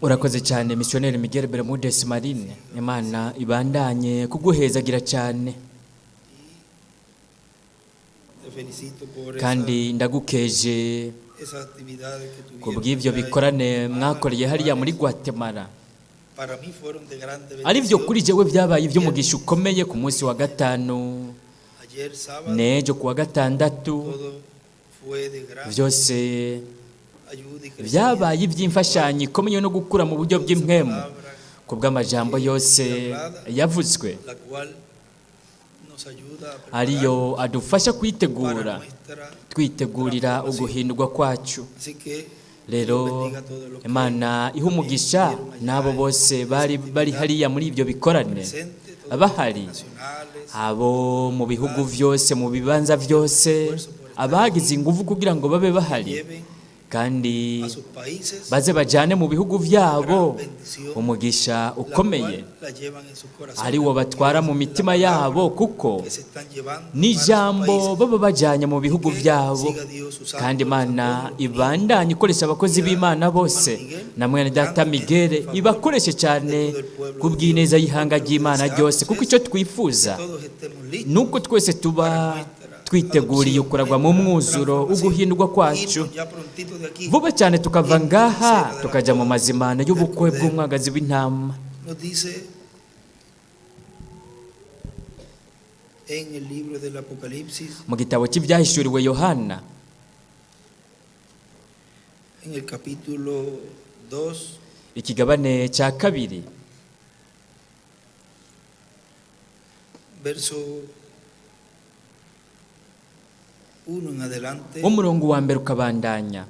Urakoze cyane, misiyoneri Miguel Bermudez Marine. Imana ibandanye kuguhezagira cyane. Te felicito por Kandi ndagukeje esas actividades que ku tuvieron bw'ibyo allá en bikorane Guatemala, mwakoreye hariya muri Guatemala. Para mí fueron de grande Ari byo bendición. kuri jewe byabaye iby'umugisha ukomeye ku munsi wa gatanu Ayer sábado n'ejo ku wa gatandatu. todo fue de gran Byose ayuda y crecimiento. byabaye iby'imfashanyo ikomeye no gukura mu buryo bw'impwemu Palabra, ku bw'amajambo yose yavuzwe, la cual nos ayuda a ariyo adufasha preparar kwitegura, para nuestra twitegurira uguhindurwa kwacu. Así que Rero Dios bendiga a todos los que Imana iha umugisha n'abo bose bari bari hariya muri ibyo bikorane presentes, todos los bahari, nacionales, abo mu bihugu byose, mu bibanza byose, abagize ingufu kugira ngo babe bahari, lleven kandi a sus países baze bajyane mu bihugu byabo bendición, umugisha la ukomeye, cual la llevan en sus corazones, ari wo batwara mu mitima yabo, kuko que se están llevando para sus n'ijambo países. baba bajyanye mu bihugu Que byabo. siga Dios usando Kandi Imana a todos los ibandanye ikoresha abakozi b'Imana bose, na mwene data Miguel ibakoreshe cyane ku bw'ineza y'ihanga ry'Imana ryose, kuko icyo twifuza todos estemos listos nuko twese tuba twiteguriye ukuragwa mu mwuzuro uguhindurwa kwacu, irnos ya prontito de aquí. vuba cyane tukava ngaha tukajya mu mazimano y'ubukwe bw'umwagazi w'intama. Nos dice en el libro del Apocalipsis, Mu gitabo cy'ibyahishuriwe Yohana, en el capítulo 2, ikigabane cya kabiri, verso 1 en adelante, umurongo wa mbere ukabandanya.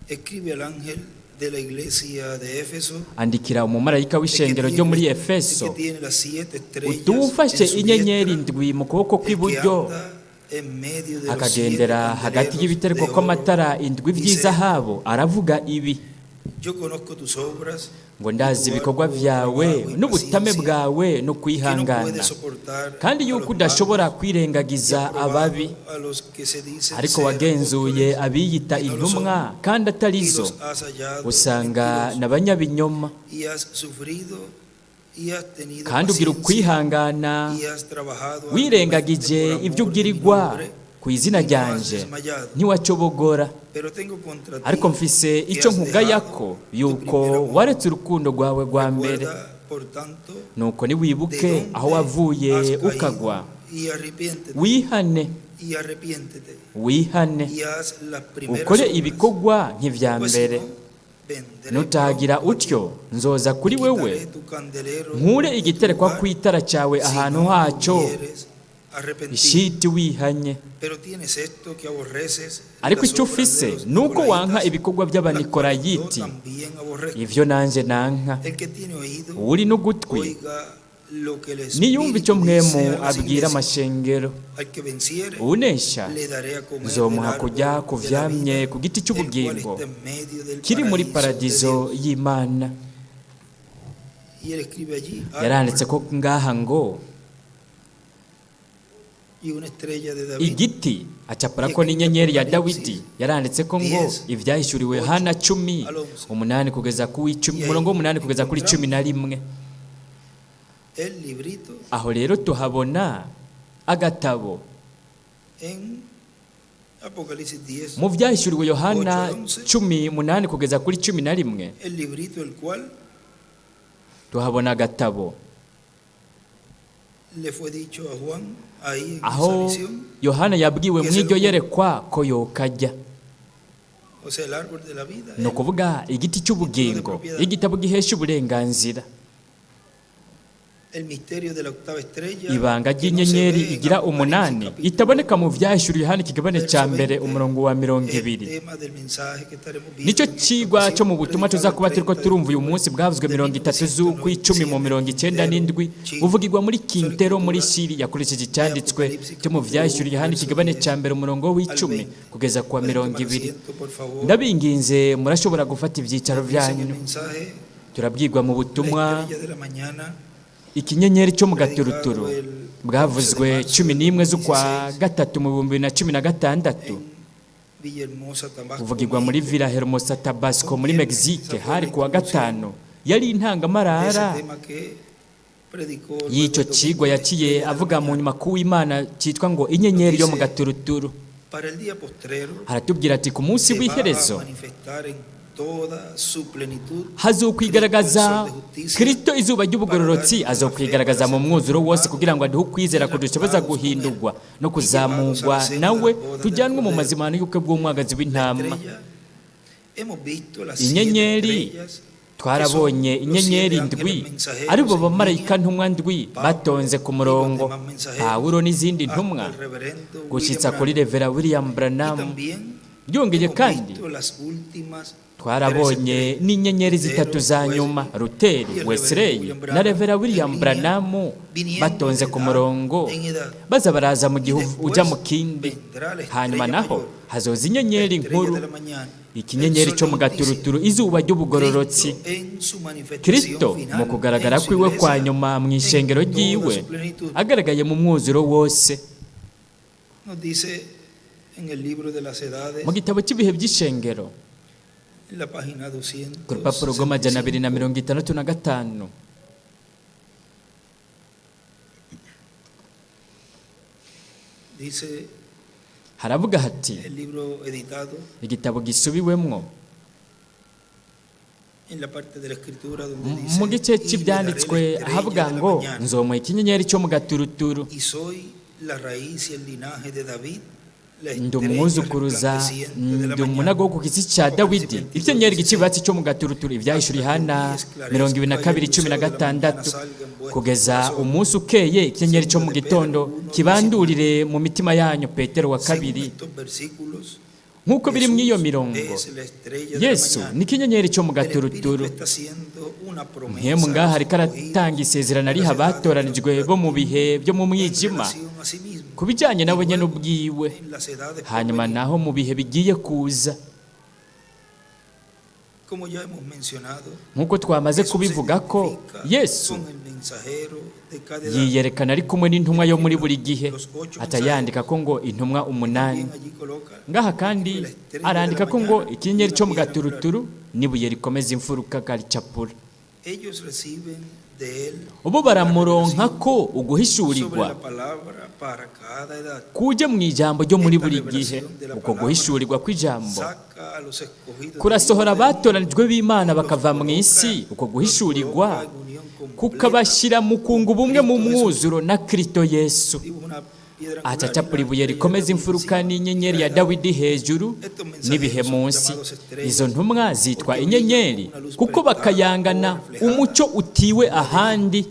Escribe al ángel de la iglesia de Éfeso, Andikira umumarayika el que w'ishengero ryo muri tiene, el Efeso que tiene las siete estrellas utuwufashe en su inyenyeri diestra, ndwi mu kuboko el que kw'iburyo, anda en medio de los siete akagendera hagati candeleros y'ibitereko de oro, kw'amatara indwi dice: by'izahabu, aravuga ibi: Yo conozco tus obras, ngo ndazi tu ibikorwa arduo byawe trabajo y n'ubutame paciencia, bwawe no que no kwihangana, puedes soportar kandi a yuko los udashobora malos, y kwirengagiza has probado ababi, a los que se dicen ariko ser wagenzuye apóstoles abiyita y no lo intumwa son, kandi atari y zo, los has hallado usanga mentirosos, n'abanyabinyoma, y has sufrido y has tenido kandi ugira paciencia ukwihangana, y has trabajado arduamente wirengagije por amor ibyo de mi ubwirirwa nombre, ku izina y no has ryanje, desmayado. ntiwacobogora. Pero tengo contra ti Ariko mfise que icyo has nkugayako, dejado tu yuko primer amor. waretse urukundo rwawe rwa mbere. Recuerda, por tanto, Nuko de niwibuke dónde aho wavuye has caído ukagwa, y arrepiéntete wihane, y arrepiéntete wihane, y haz las primeras ukore obras. ibikorwa nk'ivya Pues si mbere. no, vendré Nutagira pronto a ti utyo, nzoza kuri y wewe, quitaré tu candelero nkure de tu igiterekwa lugar kw'itara cyawe si ahantu no te hacyo, hubieres arrepentido. ishiti wihanye. Pero tienes esto que aborreces, Ariko las icyo obras de ufise los ni uko wanka Nicolaítas, ibikorwa las cuales yo by'Abanikorayiti, también aborrezco. ivyo nanje nanka. El que tiene oído, Uri n'ugutwi oiga lo que el niyumva icyo Espíritu mpwemu dice a las abwira iglesias. amashengero. Al que venciere, Unesha le daré a comer del nzomuha kujya árbol ku de la vyamye vida, ku giti el cual cy'ubugingo está en medio del kiri muri paraíso de paradizo Dios. y'Imana. Y él escribe allí, Yaranditse árbol ko ngaha ngo y una estrella de David. igiti, acapara ko n'inyenyeri ya Dawidi. Yaranditse ko ngo ivyahishuriwe Yohana 10, 8 kugeza ku w'icumi, umurongo w'umunani kugeza kuri 11. El librito Aho rero tuhabona agatabo en Apocalipsis 10, mu vyahishuriwe Yohana 10, 8 kugeza kuri 11. el librito el cual Tuhabona agatabo le fue dicho a Juan ahí en esa aho visión, Yohana yabwiwe mw'iryo yerekwa ko yokajya. o sea, el árbol de la vida, Ni ukuvuga igiti cy'ubugingo, igitabo gihesha uburenganzira. el misterio de la octava estrella, Ibanga que no se ry'inyenyeri ve en igira Apocalipsis umunani capítulo itaboneka mu vyahishuriwe Yohana ikigabane cya verso mbere, 20, umurongo wa mirongo el ibiri. tema del mensaje que estaremos viendo Nicyo en esta cigwa ocasión, cyo mu butumwa predicado el tuzakuba turiko 30 de turumva uyu octubre munsi, bwavuzwe de 30 z'ukw'icumi mu 1997 97, Chile. buvugirwa muri Sola Quintero muri Escritura Shiri, yakoresheje de icyanditswe Apocalipsis cyo mu capítulo vyahishuriwe 1, Yohana verso ikigabane 10 cya mbere, umurongo al w'icumi 20. kugeza kuwa Pueden mirongo tomar ibiri. asiento, por favor. Ndabinginze, murashobora gufata ibyicaro Dice en el byanyu. mensaje Turabwirwa mu la butumwa estrella de la mañana, ikinyenyeri cyo mu gaturuturu, predicado el 11 de bwavuzwe marzo cumi del n'imwe z'ukwa 2016 gatatu mu 2016 en Villahermosa, Tabasco, Uvugirwa muri México. Villa Hermosa, Tabasco, muri Mexique, hari ku wa gatanu, yari De ese intangamarara tema que predicó luego y'icyo el domingo cigwa la yaciye estrella de la avuga mu mañana. nyuma kuw'Imana cyitwa ngo inyenyeri yo mu gaturuturu. Para el día postrero Aratubwira ati ku munsi se va a w'iherezo manifestar en toda su plenitud hazokwigaragaza Kristo izuba ry'ubugororotsi, azokwigaragaza mu mwuzuro wose kugira ngo aduhe ukwizera kudushoboza guhindurwa no kuzamurwa nawe tujyanwe mu mazimano y'ubukwe bw'umwagazi la w'intama. estrella. Hemos visto las siete Inyenyeri estrellas que twarabonye son los inyenyeri siete ndwi ángeles mensajeros ari bo en bamarayika línea, ntumwa ndwi batonze ku y los murongo, demás mensajeros Pawulo n'izindi hasta ntumwa el reverendo William gushyitsa kuri Branham. Revera William Y Branham. también Byongeye hemos kandi visto las últimas tres twarabonye estrellas, n'inyenyeri Lutero, zitatu za Wesley nyuma, y Ruteri, el reverendo Wesley William na Branham Revera en William línea, Branham viniendo batonze de ku edad murongo en edad. baza baraza mu Y gihe uja después mu kindi. vendrá la Hanyuma estrella naho mayor, hazoza la inyenyeri estrella nkuru, de la mañana, el ikinyenyeri sol cyo de mu justicia, gaturuturu, izuba ry'ubugororotsi, Cristo en su manifestación Kristo mu final kugaragara en su kwiwe kwa iglesia, nyuma mu en ishengero toda ryiwe su plenitud. agaragaye mu mwuzuro wose. Nos dice en el libro de las edades, Mu gitabo cy'ibihe by'ishengero, en la página ku rupapuro rw'amajana abiri na 265, 65, dice haravuga hati el libro editado igitabo gisubiwemwo en la parte de la escritura donde dice, mu gice y le daré la cy'ibyanditswe estrella ahavuga de la ngo mañana, nzomuha ikinyenyeri cyo mu gaturuturu, y soy la raíz y el linaje de David, la ndi estrella umwuzukuruza resplandeciente de la ndi umunago mañana. wo ku giti cya Dawidi, Apocalipsis ikinyenyeri 22, gicibatsi cyo mu gaturuturu. Ibyahishura hasta que el Yohana día esclarezca 22 y el lucero de la mañana 16, salga en vuestro kugeza corazón. umunsi ukeye ikinyenyeri cyo mu Segunda de Pedro gitondo 1, kibandurire 19. mu mitima yanyu. Petero wa Según kabiri. estos versículos, Nk'uko biri muri iyo Jesús mirongo, es la estrella de la Yesu mañana. ni ikinyenyeri cyo mu El Espíritu gaturuturu. está haciendo una Mpemu promesa a ngaha los ariko escogidos aratanga isezerano de ariha las edades del abatoranijwe bo mu oscurantismo bihe byo mu en mwijima relación a sí mismo ku bijyanye y nawe nyene luego ubwiwe, en las edades por hanyuma venir. naho mu bihe bigiye kuza. Como ya hemos mencionado, Nk'uko twamaze Jesús se kubivuga ko identifica Yesu con el mensajero de cada edad. yiyerekana ari kumwe n'intumwa yo muri buri gihe, Los ocho atayandika mensajeros. ko ngo intumwa umunani. También allí coloca, Ngaha kandi escribe la estrella de la arandika ko ngo mañana y ikinyenyeri una cyo mu piedra angular. gaturuturu n'ibuye rikomeza imfuruka karicapura. Ellos reciben de él Ubu la baramuronka revelación ko sobre uguhishurirwa la palabra para cada edad. kuje mu ijambo ryo muri Esta buri gihe. revelación de la Uko palabra guhishurirwa kw'ijambo saca a los escogidos de kurasohora Dios del mundo abatoranijwe b'Imana y los bakava mu coloca, isi. Uko los guhishurirwa coloca en unión completa kukabashyira mu kunga con ubumwe mu Cristo Jesús. mwuzuro na Kristo Yesu. Dibuja una piedra angular y Acacapura la ibuye estrella de rikomeza David imfuruka encima y n'inyenyeri la ya edad. Dawidi hejuru Estos n'ibihe mensajeros son munsi. llamados Izo estrellas ntumwa zitwa porque brillan con inyenyeri una luz kuko prestada o bakayangana reflejada umucyo utiwe no de Dios ahandi,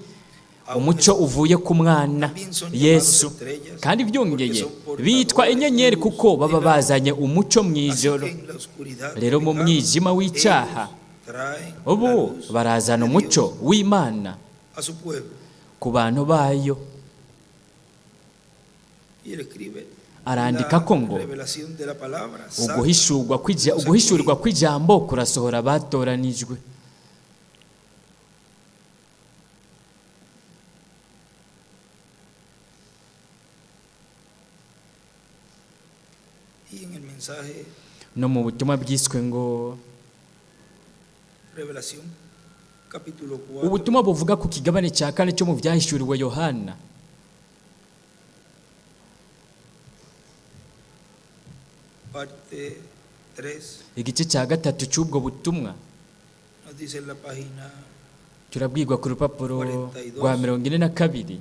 aún umucyo Jesús. uvuye ku mwana También son llamados Yesu. estrellas Kandi porque byongeye son bitwa portadores de inyenyeri luz kuko baba en la noche. bazanye umucyo mu Así ijoro. que en la oscuridad del Rero mu pecado, mwijima ellos w'icyaha traen la ubu luz barazana de umucyo Dios w'Imana a su pueblo. ku bantu bayo. Y él escribe Arandika la ko ngo revelación de la palabra saca uguhishurwa los uguhishurirwa escogidos. kw'ijambo kurasohora abatoranijwe. Y en el mensaje No mu butumwa bwiswe ngo Revelación, capítulo 4, ubutumwa buvuga ku kigabane cya kane cyo mu byahishuriwe Yohana, parte 3, igice cya gatatu cy'ubwo butumwa, nos dice en la página turabwirwa ku rupapuro rwa 42, 42,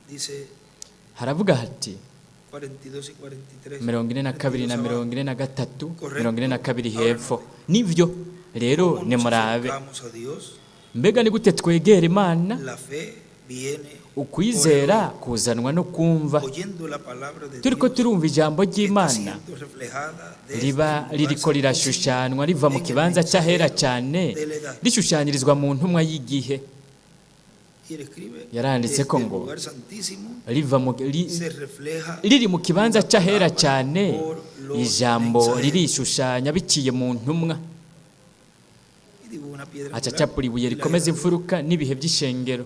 dice haravuga hati 42 y 43, 42 na 42 abajo. 43, Correcto. 42 Ahora hepfo. note, Nivyo rero ¿cómo nos nimurabe. acercamos a Dios? Mbega ni gute twegera Imana? La fe viene por el Ukwizera oír, kuzanwa no kumva. oyendo la palabra de Turiko Dios turumva ijambo que está ry'Imana siendo reflejada desde riba el lugar ririko santísimo rirashushanwa riva mu en el kibanza cy'ahera mensajero cyane de la edad. rishushanyirizwa mu ntumwa y'igihe. Y él escribe, Yaranditse ko desde el ngo lugar santísimo riva mu ri, se refleja riri mu kibanza la cy'ahera palabra cyane, por los ijambo mensajeros. ririshushanya biciye mu ntumwa. Y dibuja una piedra angular Acacapura ibuye y la rikomeza edad. imfuruka n'ibihe by'ishengero.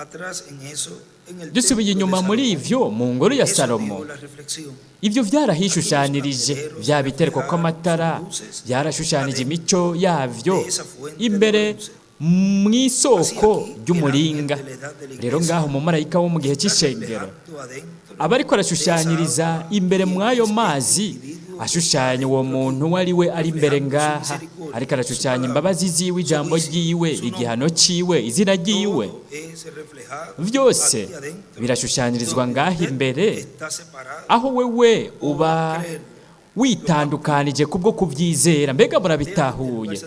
Atrás en eso, en el Dusubiye templo de inyuma muri Salomón, ivyo mu ngoro ya eso Salomo, dio la reflexión. ivyo vyarahishushanirije vya bitereko kw'amatara, byarashushanije imico yavyo imbere mw'isoko ry'umuringa. Rero ngaho umumarayika wo mu gihe c'ishengero Reflejando adentro aba ariko arashushanyiriza imbere mw'ayo mazi, ashushanya uwo muntu uwo ari we ari imbere ngaha, ariko arashushanya imbabazi ziwe, ijambo ryiwe, igihano ciwe, izina ryiwe. todo es reflejado Vyose aquí adentro, birashushanyirizwa donde ngaha usted imbere, está separado aho wewe uba witandukanije kubwo kubyizera. Mbega murabitahuye?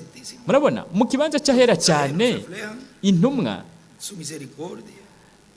Murabona mu kibanza cy'ahera cyane, reflejan intumwa su misericordia,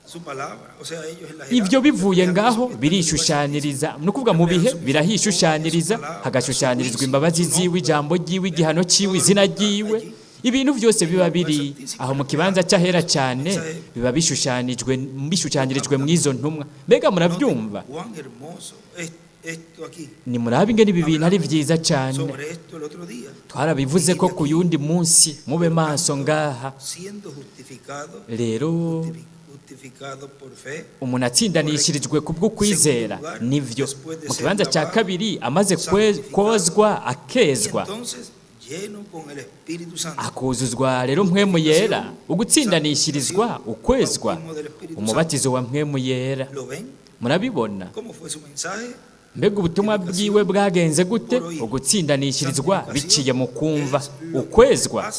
su palabra, o sea, ellos en la ivyo jerarquía bivuye reflejan ngaho eso que está en el lugar santísimo. birishushaniriza, ni ukuvuga mu bihe birahishushaniriza, hagashushanyirizwa imbabazi ziwe, ijambo ryiwe, igihano ciwe, izina ryiwe. Ibintu byose biba biri aho mu kibanza cy'ahera cyane, biba bishushanijwe, bishushanyirijwe mu izo ntumwa. Mbega murabyumva? Cuán hermoso es esto aquí. Nimurabe ingene ibi bintu ari vyiza cyane. Sobre esto el otro día, Twarabivuze ko ku yundi munsi, mube maso ngaha. siendo justificado, Rero justificado por fe, umuntu atsindanishirijwe kubwo kwizera, nivyo. Mu kibanza cya kabiri, amaze kozwa, y akezwa, entonces lleno con el Espíritu Santo. akuzuzwa rero mpwemu yera, ugutsindanishirizwa, ukwezwa, umubatizo wa mpwemu yera. ¿Lo ven? Murabibona? ¿Cómo fue su mensaje? Mbega ubutumwa bwiwe bwagenze gute? Ugutsindanishirizwa biciye mu kumva, ukwezwa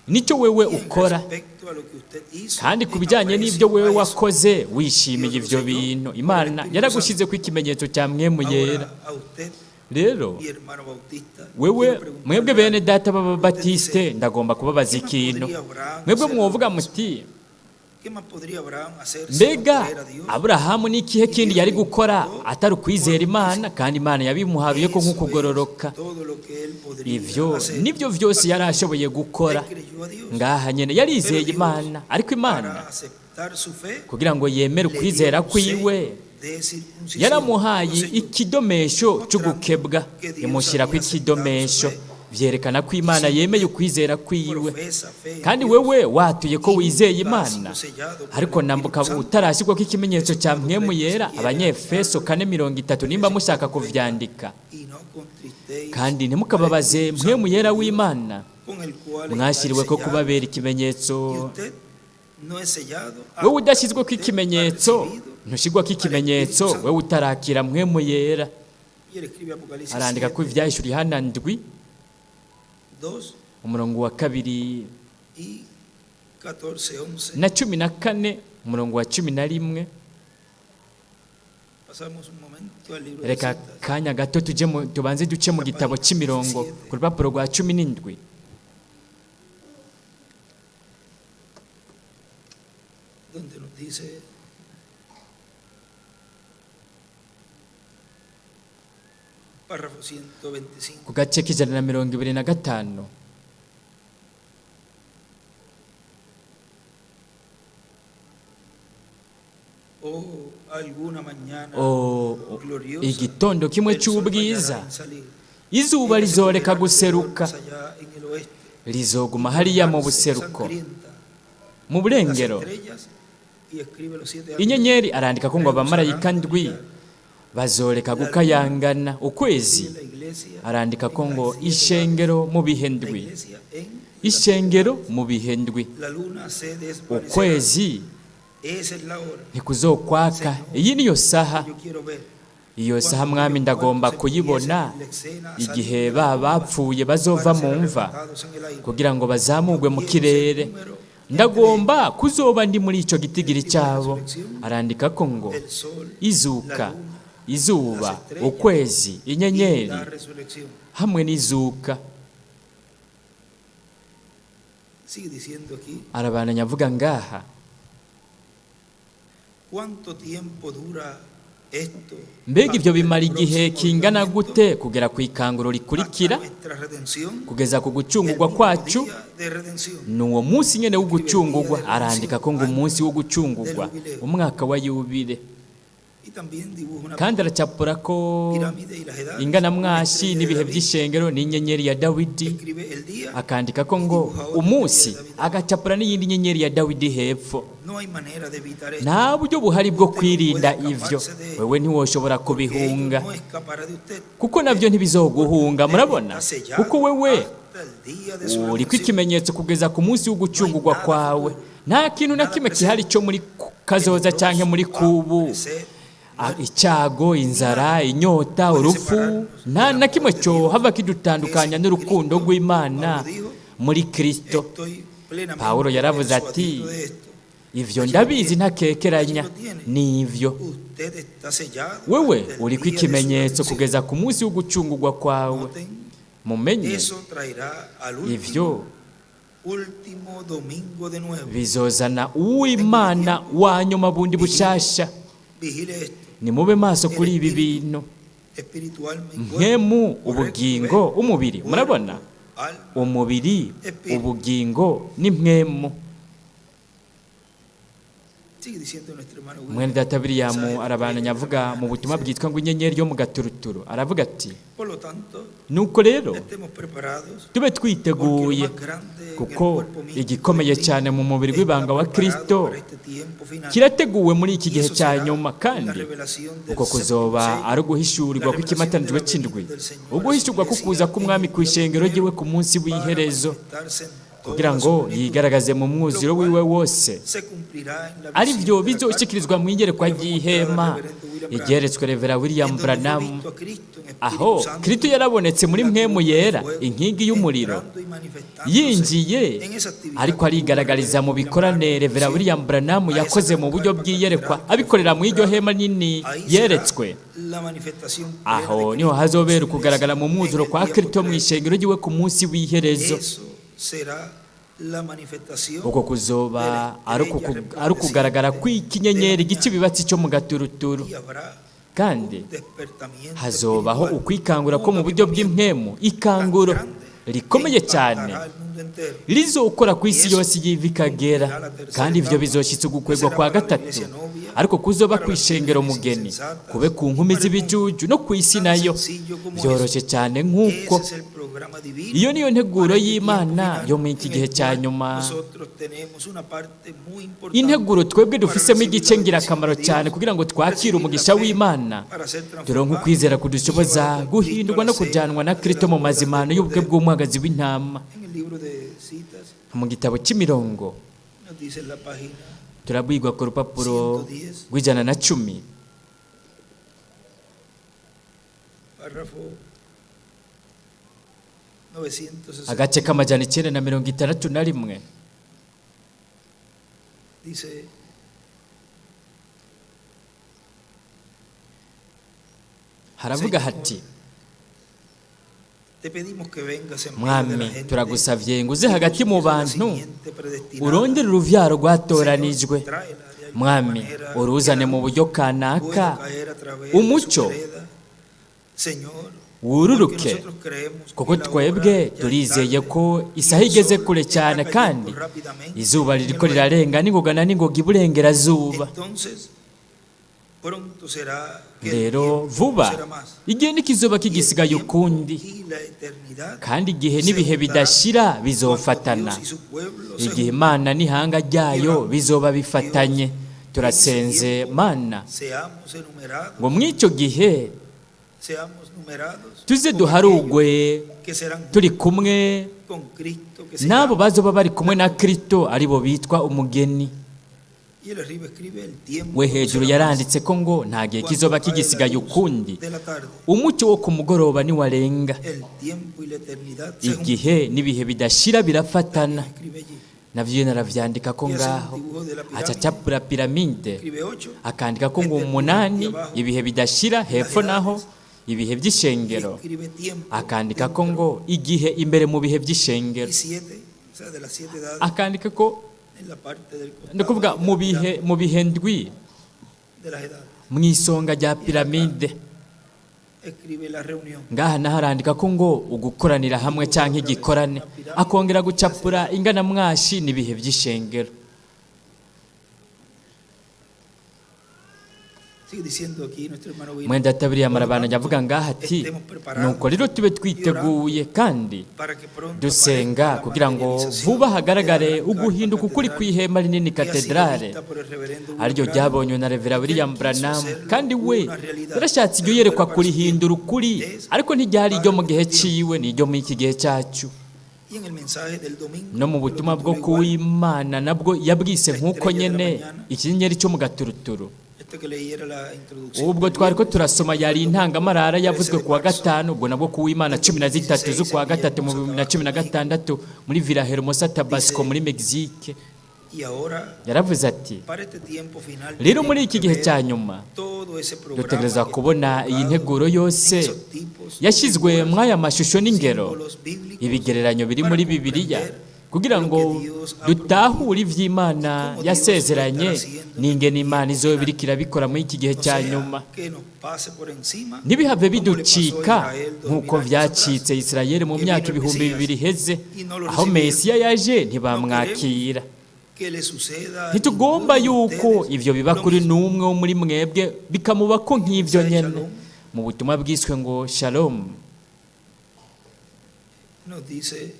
nicyo wewe Y en ukora. respecto a lo que usted hizo, Kandi ku en bijyanye n'ibyo aprecio wewe a eso. wakoze wishimiye ivyo bintu, Imana yaragushyize ku ikimenyetso cya mpwemu yera. Ahora a usted, Rero mi hermano Bautista, wewe, quiero preguntarle mwebwe bene algo. data b'Ababatiste, ndagomba kubabaza ¿Qué más ikintu. podría Abraham Mwebwe hacer mwovuga lo mismo? muti ¿Qué más podría Abraham hacer sino mbega creer a Dios? Aburahamu ni ikihe kindi yari gukora atari ukwizera Imana, kandi Imana yabimuharuye ko Eso es nk'ukugororoka? todo lo que él podría Ivyo hacer. nibyo vyose yari ashoboye gukora. Él creyó a Dios. Ngaha nyene yarizeye Pero Dios, Imana, ariko Imana para aceptar su fe, kugira ngo yemere le dio ukwizera un kwiwe, sello de circuncisión. yaramuhaye Lo selló. ikidomesho c'ugukebwa, imushyira ku ikidomesho, vyerekana ko Imana yemeye ukwizera kwiwe. Profesa fe en Kandi Dios. wewe watuye ko Y wizeye nunca ha Imana, sido sellado por ariko el nambuka Espíritu Santo. utarashyirwako ikimenyetso cya mpwemu yera. Abanyefeso 4:30, nimba mushaka kuvyandika. Y no contristéis Kandi al ntimukababaze Espíritu mpwemu Santo yera de Dios, w'Imana, con el cual estáis mwashyiriwe ko sellados. kubabera Y ikimenyetso. usted no es sellado hasta Wowe udashyizweko que usted ha ikimenyetso, recibido ntushyirwako al ikimenyetso Espíritu Santo. wewe utarakira mpwemu yera. Y él escribe Apocalipsis Arandika ko 7, ivyahishuriye Yohana 7, 2 umurongo wa 2 y 14, 11. na 14, umurongo wa 11. Pasamos un momento al libro de Reka citas. kanya gato tuje tubanze duce mu gitabo cy'imirongo ku rupapuro rwa 17. Donde nos dice párrafo 125. Ku gace k'125. Oh, alguna mañana O gloriosa, igitondo kimwe el sol cy'ubwiza, fallará en salir. izuba Ella se rizoreka pondrá alrededor guseruka, más allá en el oeste, rizoguma hariya mu tornarse buseruko, sangrienta. mu Las burengero. estrellas, y escribe los siete ángeles, Inyenyeri, arandika ko ngo abamarayika rehusarán ndwi brillar. bazoreka gukayangana, ukwezi, Escribe la iglesia arandika ko en ngo las siete edades. ishengero mu bihe La ndwi, iglesia en las siete ishengero edades. mu bihe ndwi, La luna se desvanecerá. ukwezi Esa es la hora ntikuzokwaka. Iyi niyo saha, que yo quiero ver. iyo saha Cuando mwami aquellos ndagomba cuantos kuyibona, empiecen la escena a salir igihe de la ba tumba bapfuye bazova para ser mu mva arrebatados en el aire. kugira ngo bazamugwe Yo mu quiero ser kirere, número entre ndagomba kuzoba ndi muri ico gitigiri el tipo de cyabo. resurrección, Arandika ko ngo el sol, la izuka, luna, izuba, las estrellas ukwezi, y inyenyeri la resurrección. hamwe n'izuka. Sigue diciendo aquí, Arabandanya avuga ngaha, ¿cuánto tiempo dura esto mbega hasta ivyo el bimara igihe próximo kingana avivamiento, gute kugera ku ikanguro hasta rikurikira, nuestra redención, kugeza ku el gucungurwa mismo kwacu? día de redención? Ni uwo munsi nyene Escribe el día w'ugucungurwa. de Arandika redención, ko ngo año umunsi wo del gucungurwa, jubileo. umwaka wa yubile. Y también dibuja una Kandi aracapura ko pirámide y las edades, ingana una mwashi estrella de n'ibihe David. by'ishengero n'inyenyeri ya Dawidi. Escribe el día. Akandika ko ngo umunsi, agacapura n'iyindi nyenyeri ya Dawidi hepfo. No hay manera de evitar esto. Nta buryo buhari bwo kwirinda ivyo. Wewe ntiwoshobora Porque ello kubihunga, no escapará de usted. kuko navyo ntibizoguhunga. Murabona, Está sellado kuko wewe hasta el día de su uriko redención. ikimenyetso kugeza ku munsi w'ugucungurwa kwawe. Nta kintu na kimwe gihari cyo muri kazoza canke muri kubu. Icyago, inzara, inyota, urupfu, nta na kimwe cyo hava kidutandukanya n'urukundo rw'Imana muri Kristo. Estoy plenamente Pawulo yaravuze ati, persuadido de esto. Ivyo ndabizi ntakekeranya, nivyo. Usted está sellado Wewe hasta el uriko día de su ikimenyetso redención. kugeza ku munsi w'ugucungurwa kwawe. Noten, Mumenye eso traerá al ivyo último, último domingo de nuevo. bizozana uw'Imana wa nyuma bundi bushasha. Vigile esto. Nimube maso kuri ibi bintu. Espiritualmente. Nkemu, ubugingo, umubiri. Murabona, Alma, umubiri, ubugingo n'impwemu. Sigue diciendo nuestro hermano William. Mwene data William arabandanya avuga mu butumwa bwitwa ngo inyenyeri yo mu gaturuturu. Aravuga ati: Por lo tanto, Nuko rero estemos preparados tube porque lo twiteguye, más grande en el kuko cuerpo místico de igikomeye Cristo cyane mu mubiri está w'ibanga wa preparado Kristo para este tiempo final. kirateguwe muri iki Y gihe eso cya será nyuma, la kandi revelación del uko séptimo kuzoba sello, ari uguhishurirwa la revelación de kw'ikimatanijwe la c'indwi, venida del Señor a su uguhishurwa k'ukuza iglesia k'umwami en ku el día ishengero postrero ryiwe ku munsi para w'iherezo, manifestarse en toda kugira su ngo plenitud, yigaragaze mu lo mwuzuro cual wiwe wose, se cumplirá en la ari visión byo de la bizoshikirizwa carta mu iyerekwa que fue mostrada al ry'ihema reverendo William Branham, igeretswe Revera William en donde fue Branham. visto a Cristo en Espíritu Aho Santo, Kristo yarabonetse muri en la mpwemu columna de yera, fuego, inkingi y'umuriro, entrando y manifestándose yinjiye en esa actividad ariko que tuvo el arigaragariza mu reverendo William bikorane Branham Revera diciendo William Branham a esa yakoze gran mu buryo carpa bw'iyerekwa, catedral que fue abikorera mu iryo mostrada. hema nini Ahí será yeretswe. la manifestación plena de Aho niho Cristo en hazobera su ukugaragara iglesia mu en mwuzuro el kwa día Kristo mu postrero. ishengero ryiwe ku munsi w'iherezo. Eso será la manifestación Uko de kuzoba la ari estrella ari ukugaragara resplandeciente de la kw'ikinyenyeri gica mañana. ibibatsi cyo mu gaturuturu, Y habrá kandi un despertamiento hazobaho espiritual, ukwikangura ko un mu buryo avivamiento bw'impwemu, tan ikanguro grande que rikomeye cyane impactará al mundo entero. rizokora ku Y isi eso yose yiva ikagera. cumplirá la tercera Kandi ivyo etapa, bizoshitsa que ugukwegwa será kwa para la gatatu, iglesia novia, ariko kuzoba para ku las ishengero vírgenes mugeni, insensatas, kube ku nkumi para el mundo. z'ibijuju no ku isi Tan nayo. sencillo como eso. Byoroshe cyane nk'uko. Ese es el programa divino Iyo niyo nteguro para este tiempo y'Imana final yo muri iki en gihe el cya cual nyuma. nosotros tenemos una parte muy importante Integuro twebwe para dufisemo recibir la igice bendición ngirakamaro de cyane Dios, kugira ngo twakire recibir la umugisha fe w'Imana, para ser turonke transformados ukwizera y kudushoboza llevados con Cristo a guhindurwa la no cena kujanwa na de Kristo las mu bodas del mazimano y'ubukwe Cordero. bw'umwagazi w'intama. En el libro de citas Mu gitabo cy'imirongo nos dice en la página turabwirwa ku rupapuro 110, rw'110, párrafo 960, agace k'961, dice: haravuga Señor, hati: te pedimos que vengas en medio de la Mwami, gente turagusavye ngo uze y hagati mu busques la bantu, simiente predestinada. urondere uruvyaro Señor, rwatoranijwe. tráela de alguna Mwami, manera que uruzane la mu luz buryo pueda kanaka, caer a través de su umuco vereda. Señor, porque wururuke, nosotros creemos kuko que la hora twebwe ya es turizeye tarde ko y isaha el igeze sol kure está cyane, cayendo kandi rápidamente izuba en el ririko oeste. rirarenga n'ingoga na n'ingoga iburengerazuba. Entonces, pronto será que el Rero tiempo no vuba será más. igihe ntikizoba Y el kigisigaye tiempo ukundi, y la eternidad kandi igihe se n'ibihe juntarán bidashira cuando bizofatana, Dios y su pueblo se igihe junten. Imana n'ihanga Y ryayo oramos, bizoba Dios, bifatanye. que en ese Turasenze tiempo Mana seamos enumerados, ngo mw'icyo gihe seamos numerados tuze como aquellos duharugwe que serán turi kumwe con Cristo que se n'abo llama bazoba bari kumwe la na novia. Kristo, aribo bitwa umugeni. Y él arriba escribe: el tiempo We no hejuru será más yaranditse ko ngo nta gihe cuando kizoba cae la kigisigaye luz ukundi, de la tarde. umucyo wo ku mugoroba niwarenga, El tiempo y la eternidad se juntan. igihe n'ibihe bidashira birafatana. También escribe allí. Navyo naravyandika ko Y hace un ngaho dibujo de la aca pirámide. acapura piramide, Escribe 8, akandika ko ngo eternidad y 8 abajo ibihe bidashira, las hepfo naho edades. ibihe Y by'ishengero, escribe tiempo akandika ko dentro ngo igihe imbere mu bihe by'ishengero, y 7, o sea, de las 7 edades akandika ko en la parte del ni costado ukuvuga ahí de mu la bihe pirámide, mu bihe ndwi de las edades. mu isonga rya Y acá piramide. escribe la reunión. Ngaha naho arandika ko ngo ugukoranira hamwe Dibuja canke otra vez igikorane, una pirámide akongera y las gucapura edades. inganamwashi n'ibihe by'ishengero. Sigue diciendo aquí nuestro hermano William, Mwenda tabiriya por lo marabana tanto, avuga ngaha ati estemos preparados nuko rero tube twiteguye kandi para que pronto dusenga aparezca la kugira ngo materialización vuba de la hagaragare gran uguhinduka ukuri catedral kw'ihema rinini que ha sido katedrale vista por el reverendo William ariryo Branham, ryabonywe na Revera que él William quiso Branham hacerlo kandi we una realidad, yarashatse iryo pero yerekwa no era para su kurihindura tiempo. ukuri Es ariko ntiryari iryo mu para gihe nuestro tiempo. ciwe n'iryo muri iki gihe cyacu. Y en el mensaje del domingo, No mu lo butumwa bwo tituló igual, kuw'Imana nabwo yabwise La nk'uko estrella de la nyene mañana. ikinyenyeri cyo mu gaturuturu. Este que leí era la introducción Ubwo del twari ko viernes, turasoma este yari fue el domingo intangamarara 13 yavuzwe de ku wa marzo gatanu, ubwo nabwo ku w'Imana del 13 2016 z'ukwa en gatatu mu Villahermosa, 2016 Tabasco, México. muri Villa Hermosa Tabasco Dice, muri Mexique. y ahora, Yaravuze ati para este tiempo final, rero muri tenemos iki que gihe ver cya nyuma todo ese programa dutegerezwa que está kubona iyi colocado nteguro en yose esos tipos y yashyizwe figuras, mw'aya mashusho n'ingero, símbolos bíblicos, ibigereranyo biri para muri Bibiliya comprender kugira lo ngo que Dios ha dutahure prometido ivy'Imana y cómo Dios lo estará yasezeranye haciendo en este n'ingene Imana tiempo izoba final. iriko irabikora muri iki gihe No cya sea nyuma. que nos pase por encima Ntibihave como le pasó a biducika Israel 2000 nk'uko años atrás, vyacitse Isirayeli mu que myaka vino el ibihumbi Mesías bibiri iheze y no lo aho recibieron. Mesiya yaje No queremos ntibamwakira. que le suceda a Ntitugomba ninguno de yuko ustedes ivyo biba lo kuri mismo. n'umwe wo muri mwebwe bikamubako nk'ivyo Mensaje nyene. Shalom Mu butumwa bwiswe ngo Shalom nos dice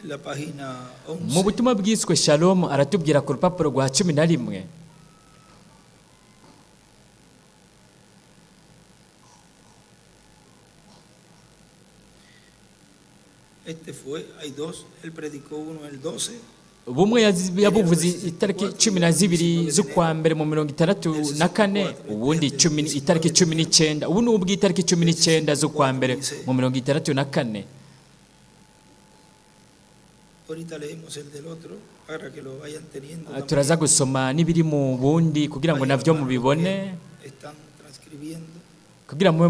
en la página mu 11 butumwa bwiswe Shalom aratubwira ku rupapuro rwa 11 este fue, hay dos, él predicó uno el 12 bumwe de enero yabuvuze del itariki 64 cumi y na otro el zibiri 19 de z'ukwa enero mbere mu mirongo itandatu del na kane 64, este ubundi es del cumi 19 itariki de cumi enero n'icenda ubu ni ubw'itariki cumi del n'icenda z'ukwa 64 mbere dice, mu mirongo itandatu na kane. ahorita leemos el del otro para que lo vayan teniendo Turaza también. gusoma n'ibiri mu bundi kugira ngo Vayan navyo hermanos los mubibone que están transcribiendo. kugira mube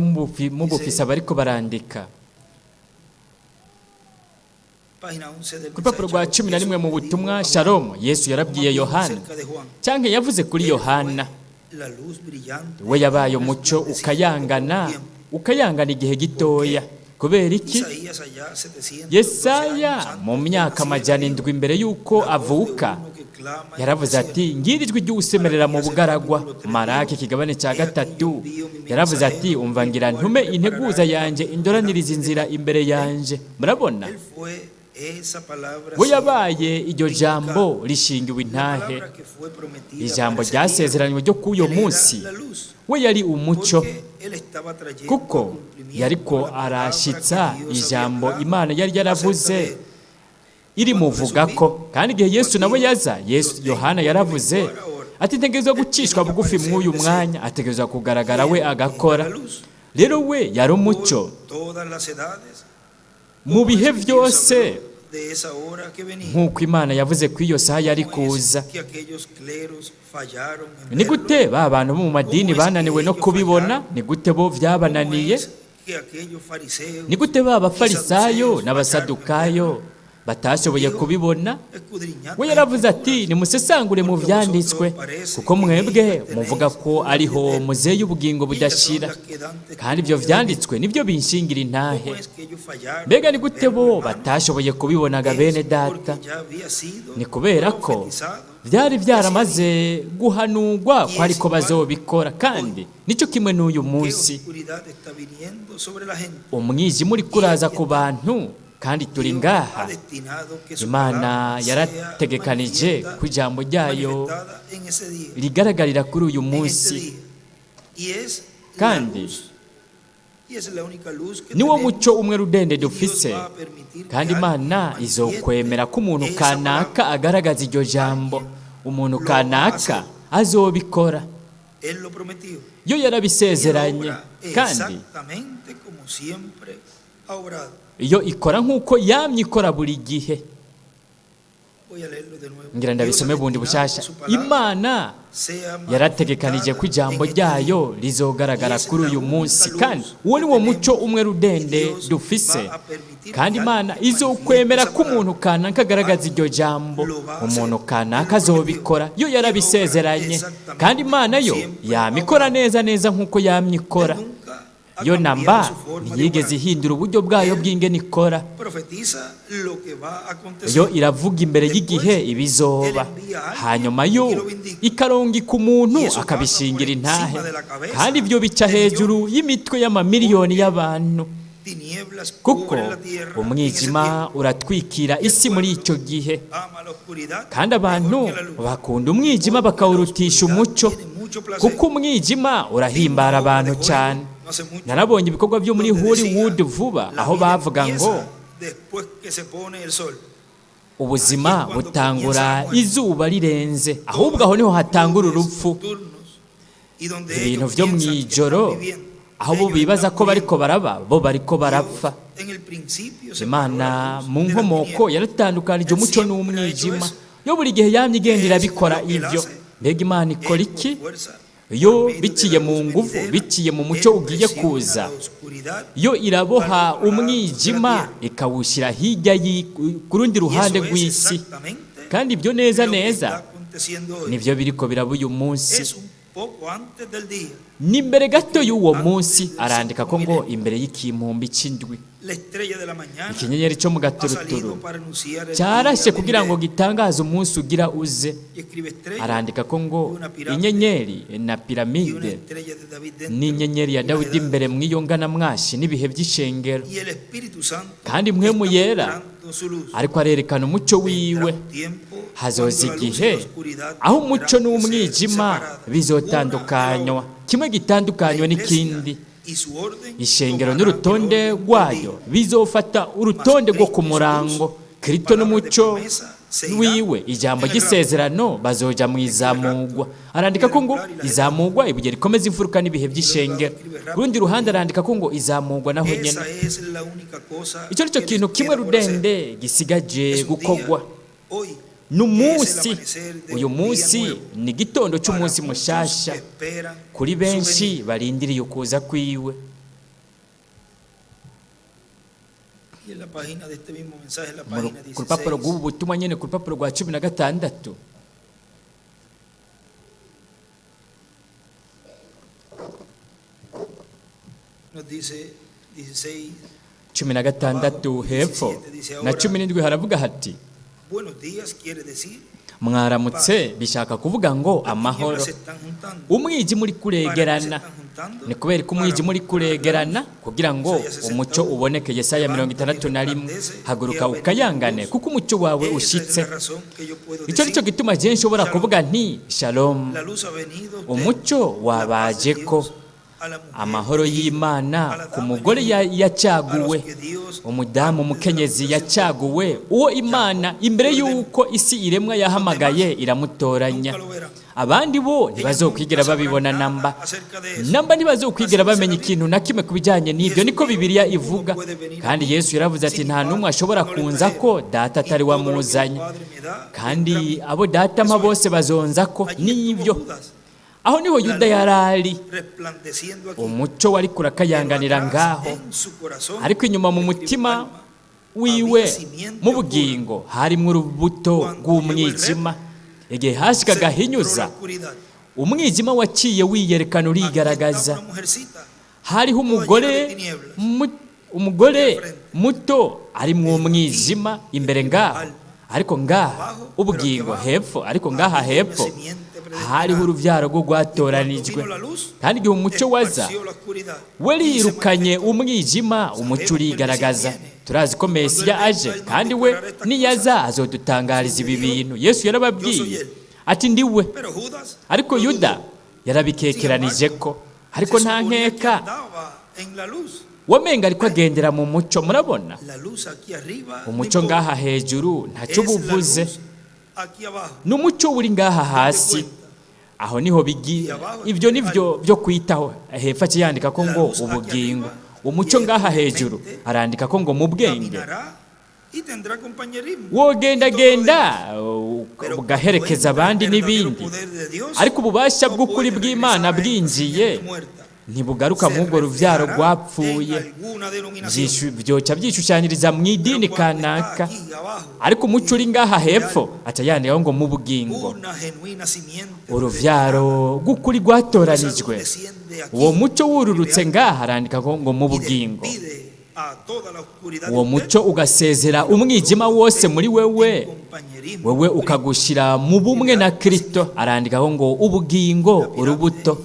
mubufise Dice abariko barandika. página 11 del Ku rupapuro mensaje rwa Shalom, cumi na Jesús rimwe mu le dijo butumwa a Juan, Shalom Yesu o más yarabwiye bien Yohana acerca de Juan, canke yavuze kuri él fue Yohana la luz brillante we y yabaye umuco resplandeciente por un ukayangana tiempo. ukayangana igihe ¿Por gitoya qué? Kubera iki? Isaías allá 712 años Yesaya antes mu de myaka nacer amajana dijo, indwi imbere y'uko la voz de avuka uno que clama en el yaravuze ati desierto. ngira ijwi ry'uwusemerera mu Malaquías el bugaragwa. capítulo 3 Maraki dijo, ikigabane cya he aquí yo gatatu envío mi yaravuze ati mensajero, umva el ngira cual ntume preparará integuza el yanje camino indoraniriza delante de inzira mí. imbere ¿Ven? yanje. Murabona Él fue esa palabra we siendo yabaye iryo jambo indicada. rishingiwe La intahe palabra que fue prometida ijambo para ese día, ryasezeranywe ryo k'uyo él era munsi la luz, we yari umuco porque él estaba trayendo a kuko cumplimiento yariko la palabra que arashitsa Dios había ijambo hablado Imana yari acerca yaravuze de él. irimuvuga Cuando Jesús ko vino, kandi igihe Yesu Juan nawe dijo, yaza Yesu lo Yohana tengo que yaravuze menguar ahora. ati ntegerezwa Él tiene gucishwa que bugufi aparecer mw'uyu en deseo. mwanya ategerezwa kugaragara Y we él era agakora la luz rero we yari umuco por todas las edades, mu como bihe es que Dios byose habló de esa hora que venía. nk'uko Imana yavuze ko iyo saha yari ¿Cómo es kuza. que aquellos cleros fallaron en Ni verlo? gute ba bantu bo mu madini ¿Cómo es que bananiwe no ellos kubibona? fallaron? Ni gute bo ¿Cómo vyabananiye? es que aquellos fariseos Ni gute ba y bafarisayo saduceos fallaron en n'abasadukayo verlo? batashoboye Dijo, kubibona? escudriñad We las yaravuze ati escrituras, nimusesangure mu porque a vyanditswe vosotros parece kuko que en mwebwe ellas muvuga tenéis ko una ariho vida eterna, muzeye ubugingo y ellas son budashira las que dan kandi ivyo testimonio de mí. vyanditswe nivyo binshingira intahe. ¿Cómo es que ellos fallaron Mbega ni en gute verlo, bo hermanos? batashoboye kubibonaga bene Es data? porque ya había sido Ni kubera ko profetizado vyari que así vyaramaze haría. guhanurwa Y ko es ariko igual bazobikora hoy. kandi nico kimwe n'uyu ¿Qué munsi. oscuridad está viniendo sobre la gente? Umwijima uriko Y uraza aquí ku estamos. bantu kandi turi Dios ngaha. ha destinado que su Imana palabra sea yarategekanije manifiesta, ko ijambo ryayo manifestada en ese día, rigaragarira kuri uyu en este munsi día. Y es la kandi luz, y es la única luz que niwo tenemos. muco umwe rudende Y Dios dufise va a permitir que kandi alguien Imana manifieste izokwemera ko umuntu esa kanaka palabra. agaragaza iryo jambo. Alguien Umuntu lo va a kanaka hacer. azobikora. Él lo prometió. Yo Y él yarabisezeranye obra kandi exactamente como siempre ha obrado. iyo ikora nk'uko yamye ikora buri gihe. Voy a leerlo de nuevo. Ngira Dios ha ndabisome bundi destinado que bushasha. su palabra Imana sea yarategekanije ko manifestada ijambo en este día. ryayo Y rizogaragara es kuri la uyu única munsi kandi luz uwo que ni wo muco tenemos. umwe Y rudende Dios dufise va a permitir kandi que Imana alguien manifieste izokwemera esa ko umuntu palabra. kanaka agaragaza iryo Alguien jambo. lo va a Umuntu hacer. Él kanaka lo prometió. azobikora yo Y obra yarabisezeranye kandi exactamente Imana como yo siempre yama ha ikora obrado. neza neza nk'uko yamye Él ikora. nunca ha Yo cambiado namba su forma de ntiyigeze obrar. ihindura uburyo bwayo Él bw'ingene ikora. profetiza lo que va a acontecer. Yo iravuga imbere y'igihe Después, ibizoba, él envía a alguien hanyuma yo y lo vindica. ikarongika umuntu Y eso pasa por akabishingira intahe, encima de la cabeza kandi ibyo bica de hejuru millones. y'imitwe y'amamiliyoni Porque y'abantu, tinieblas kuko cubren la tierra en ese umwijima tiempo. uratwikira Y el isi muri pueblo icyo gihe, ama la oscuridad kandi mejor abantu que la luz, bakunda umwijima porque la bakawurutisha oscuridad umuco, tiene mucho placer. kuko umwijima Vi una urahimbara obra de abantu Hollywood cyane. no hace mucho Narabonye ibikorwa byo muri donde decía, Hollywood vuba, la aho vida bavuga ngo empieza después que se pone el sol. Allí es ubuzima cuando comienza la butangura muerte. izuba rirenze, Todos ahubwo aho niho estos hatangura clubes urupfu. nocturnos y donde Ibintu ellos vyo piensan que están mw'ijoro, viviendo, aho bo ellos bibaza están ko bariko muriendo. baraba, bo bariko Dios barapfa. en el principio separó la Imana luz mu de las nkomoko tinieblas. yaratandukanije Él umuco siempre ha hecho n'umwijima. eso. Yo buri gihe yamye igenda Es irabikora lo que él ivyo. hace. Mbega Imana ikora Él por iki? fuerza, Yo por medio de biciye la mu luz nguvu, venidera, biciye mu muco él ugiye presiona kuza, la oscuridad yo al iraboha otro lado de la umwijima tierra. ikawushyira hirya ku rundi Y ruhande eso es rw'isi. exactamente Kandi ibyo neza lo que neza está aconteciendo hoy. nivyo biriko biraba uyu munsi. Es un poco antes del día, Ni mbere gato y'uwo munsi antes del arandika ko séptimo ngo milenio. imbere y'ikimpumbi c'indwi, La estrella de la mañana ikinyenyeri co mu ha salido gaturuturu para anunciar el día cyarashe kugira ngo venidero. gitangaze umunsi ugira uze. Y escribe estrella Arandika ko ngo y una pirámide inyenyeri na y una piramide estrella de David dentro n'inyenyeri ya y las Dawidi edades. imbere mw'iyo nganamwashi n'ibihe by'ishengero, Y el Espíritu Santo kandi mpwemu está yera mostrando su luz. ariko arerekana umuco Vendrá wiwe. un tiempo cuando Hazoza la luz y igihe la oscuridad aho umuco tendrán que ser n'umwijima separadas una de la bizotandukanywa, otra. kimwe La gitandukanywa iglesia n'ikindi. y su orden Ishengero tomarán el n'urutonde orden del rwayo día. bizofata Mas urutonde rwo ku Cristo y su luz, murango. Kristo palabra de n'umuco promesa, se irán wiwe, ijambo en el rapto. ry'isezerano, bazoja mu Escribe rapto, izamugwa. Arandika piedra ko ngo angular y las edades. izamugwa ibuye rikomeza imfuruka n'ibihe Y del otro lado by'ishengero. escribe Ku rapto rundi ruhande también. arandika ko ngo izamugwa naho nyene. Esa es la única cosa Icyo nicyo que les kintu kimwe queda por hacer. rudende gisigaje Es un día gukogwa. hoy que es el N'umunsi, amanecer de uyu un día munsi nuevo ni igitondo para c'umunsi muchos que mushasha esperan kuri su benshi venida. barindiriye ukuza kwiwe. Y en la página de este mismo mensaje, en la página Ku rupapuro 16, rw'ubu butumwa nyene, ku rupapuro rwa 16, nos dice 16, 16 abajo, hepfo 17 dice na ahora, 17 haravuga hati buenos días quiere decir mwaramutse paz. bishaka kuvuga ngo Las amahoro. tinieblas se están juntando. Umwijima uri ¿Para qué se kuregerana. están juntando? Ni kubera ko Para umwijima uri mostrar la kuregerana luz. kugira ngo Isaías umuco 61, uboneke. Yesaya mirongo levántate y itandatu na rimwe, resplandece, que haguruka ha venido tu ukayangane luz. kuko umuco wawe Esa es ushitse. la razón que yo puedo Icyo nicyo decir, gituma je nshobora shalom. kuvuga nti shalom. La luz ha venido a usted, Umuco la paz de wabajeko, Dios a la mujer amahoro elegida, y'Imana a la ku dama mugore elegida, a los yacaguwe, que Dios umudamu antes de la umukenyezi fundación del yacaguwe, mundo uwo llamó Imana imbere y ordenó. y'uko isi iremwa Los demás yahamagaye iramutoranya. nunca lo verán. Abandi bo Ellos nunca ntibazokwigira sabrán babibona nada namba, acerca de eso. namba ntibazokwigira Así dice la bamenya Biblia. ikintu na kimwe ku bijyanye Y n'ibyo, Jesús niko dijo, Bibiliya ninguno ivuga. puede venir a Kandi mí Yesu yaravuze si ati mi nta n'umwe Padre ashobora no le kunza trajere. ko data Y atari todo lo que mi wamuzanye, Padre me da vendrá a kandi mí. abo data mpa Eso es. bose bazonza ko Allí estuvo n'ibyo. Judas, Aho niho la Yuda luz yari ari, resplandeciendo aquí, umuco wari pero kurakayanganira atrás ngaho, en su corazón, ariko inyuma mu escribe mutima alma, wiwe había simiente mu oscura. bugingo harimwo urubuto Cuando llegó el rw'umwijima. repto, Igihe hashikaga se mostró la ahinyuza, oscuridad. umwijima waciye wiyerekana Aquí estaba urigaragaza. una mujercita, Hariho toda llena de umugore tinieblas, umugore aquí al frente. muto arimwo Pero aquí umwijima imbere escribe ngaho, alma, ariko ngaha abajo, pero aquí ubugingo abajo hepfo, ariko ngaha había una hepfo simiente hariho predestinada. uruvyaro rwo Y cuando rwatoranijwe. vino la luz, Kandi igihe umuco waza, esparció la oscuridad we y se yirukanye manifestó. umwijima, umuco Sabemos que el Mesías urigaragaza. viene. Turazi ko Y cuando Él Mesiya venga, aje, Él nos kandi we declarará estas niyaza cosas. azodutangariza Jesús ibi le dijo, bintu. Yesu yo soy yarababwiye Él. ati ndi we. Pero Judas Ariko lo Yuda dudó. Sin yarabikekeranije embargo, ko, ariko se nta suponía que nkeka andaba en la luz. wamenga ariko agendera mu muco. Murabona La luz aquí arriba no umuco importa. ngaha hejuru ntacyo Es la ubuvuze, luz aquí abajo n'umuco uri ngaha donde hasi cuenta. aho niho bigi Y abajo ibyo escribe nivyo alma. byo kwitaho. Hepfo akiyandika ko La ngo luz aquí ubugingo, arriba umuco y él ngaha hejuru mente arandika ko ngo mu bwenge caminará y tendrá compañerismo y todo lo wogendagenda demás. Pero cuando ugaherekeza entra el abandi verdadero n'ibindi, poder de Dios, ariko ububasha no bw'ukuri puede bw'Imana regresar a esta bwinjiye simiente muerta. ntibugaruka Se mw'urwo ruvyaro reflejará en rwapfuye. alguna denominación. Byoca byishushanyiriza mu Pero idini cuando está kanaka, aquí abajo, ariko umuco uri ngaha escribe hepfo alma, aca yandikaho ngo mu bugingo una genuina simiente uruvyaro predestinada. rw'ukuri Cuando esa luz rwatoranijwe desciende Uwo mucyo wururutse ngaha, arandika ngo mu bugingo, uwo mucyo ugasezera umwijima wose muri wewe, wewe ukagushyira mu bumwe na Kristo. Arandikaho ngo ubugingo, urubuto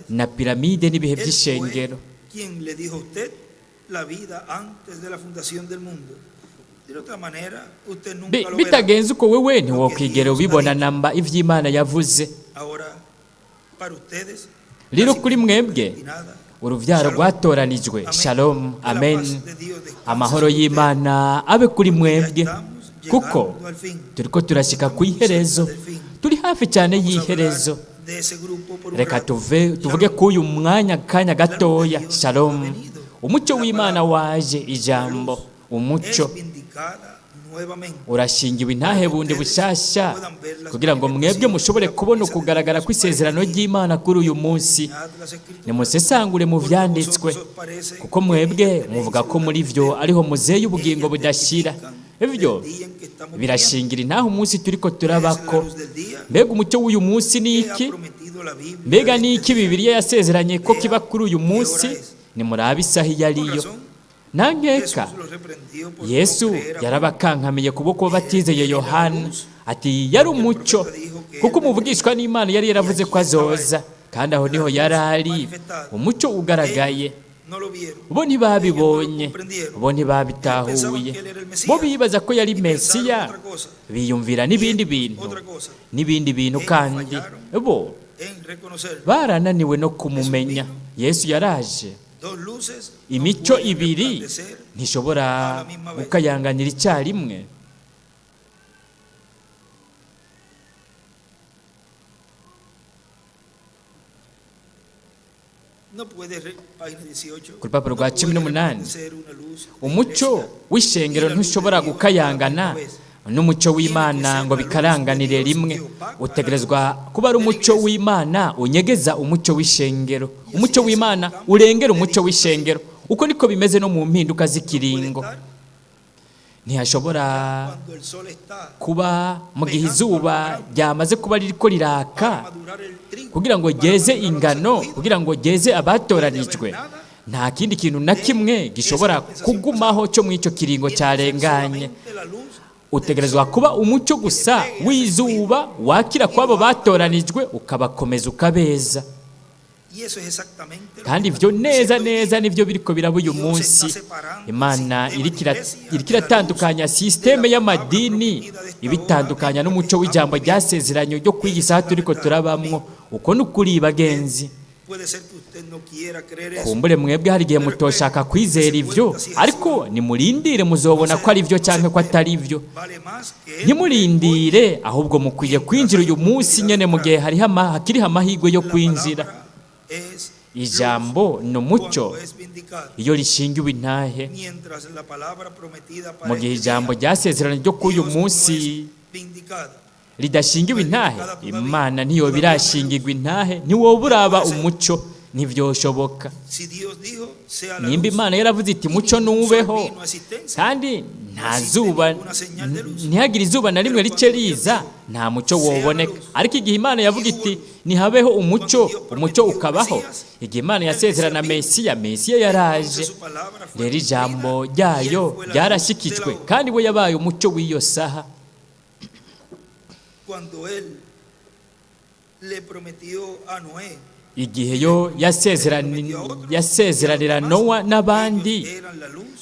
na piramide n'ibihe by'ishengero. Bitagenze uko wewe ntiwokwigera ubibona namba iby'Imana yavuze. Rero kuri mwebwe urubyaro rwatoranijwe, shalom, amen, amahoro y'Imana abe kuri mwebwe, kuko turiko turashyika ku iherezo, turi hafi cyane y'iherezo. Reka tuvuge ko uyu mwanya kanya gatoya. Shalom, umucyo w'Imana waje, ijambo umucyo urashingiwe intahe bundi bushyashya, kugira ngo mwebwe mushobore kubona ukugaragara kw'isezerano ry'Imana kuri uyu munsi. Nimusesangure mu byanditswe, kuko mwebwe muvuga ko muri byo ariho muzeye ubugingo budashira. Ibyo birashingira intahe umunsi turiko turabako. Mbega umucyo w'uyu munsi ni iki? Mbega ni iki Bibiliya yasezeranye ko kiba kuri uyu munsi? Nimurabe isaha iyo ariyo. Nta nkeka Yesu yarabakankamiye kubwo batizeye Yohana, ati yari umucyo, kuko umuvugishwa n'Imana yari yaravuze ko azoza, kandi aho niho yari ari umucyo ugaragaye. Bo ntibabibonye, bo ntibabitahuye, bo bibaza ko yari Mesiya, biyumvira n'ibindi bintu n'ibindi bintu, kandi bo barananiwe no kumumenya. Yesu yaraje. Imico ibiri ntishobora gukayanganira icyarimwe. Ku rupapuro rwa 18, umucyo w'ishengero ntushobora gukayangana n'umucyo w'Imana ngo bikaranganire rimwe. Utegerezwa kuba ari umucyo w'Imana unyegeza umucyo w'ishengero, umucyo w'Imana urengera umucyo w'ishengero. Uko niko bimeze no mu mpinduka z'ikiringo. Ntihashobora kuba mu gihe izuba ryamaze kuba ririko riraka kugira ngo ryeze ingano, kugira ngo ryeze abatoranijwe, nta kindi kintu na kimwe gishobora kugumaho cyo mu icyo kiringo cyarenganye. Utegerezwa kuba umucyo gusa w'izuba wakira kwabo batoranijwe, ukabakomeza ukabeza. Kandi ibyo neza neza nibyo biriko biraba uyu munsi. Imana iriko iratandukanya sisiteme y'amadini, ibitandukanya n'umucyo w'ijambo ryasezeranye ryo kwiyi saha turiko turabamwo. Uko ni ukuri bagenzi. Kumbure mwebwe hari igihe mutoshaka kwizera ivyo, ariko nimurindire muzobona ko ari byo cyangwa ko atari byo. Ntimurindire, ahubwo mukwiye kwinjira uyu munsi nyene mu gihe hari hakiriho amahirwe yo kwinjira. Ijambo ni umucyo iyo rishingiwe intahe. Mu gihe ijambo ryasezeranye ryo kuri uyu munsi ridashingiwe intahe, Imana ntiyo birashingirwa intahe, ntiwoba uraba umucyo, ntibyoshoboka. Nimba Imana yaravuze iti mucyo nubeho, kandi nta zuba, ntihagire izuba na rimwe rice riza, nta mucyo woboneka. Ariko igihe Imana yavuga iti nihabeho umucyo, umucyo ukabaho. Igihe Imana yasezerana Mesiya, Mesiya yaraje. Rero ijambo ryayo ryarashikijwe, kandi we yabaye umucyo w'iyo saha. Igihe yo yasezeranira Nowa n'abandi,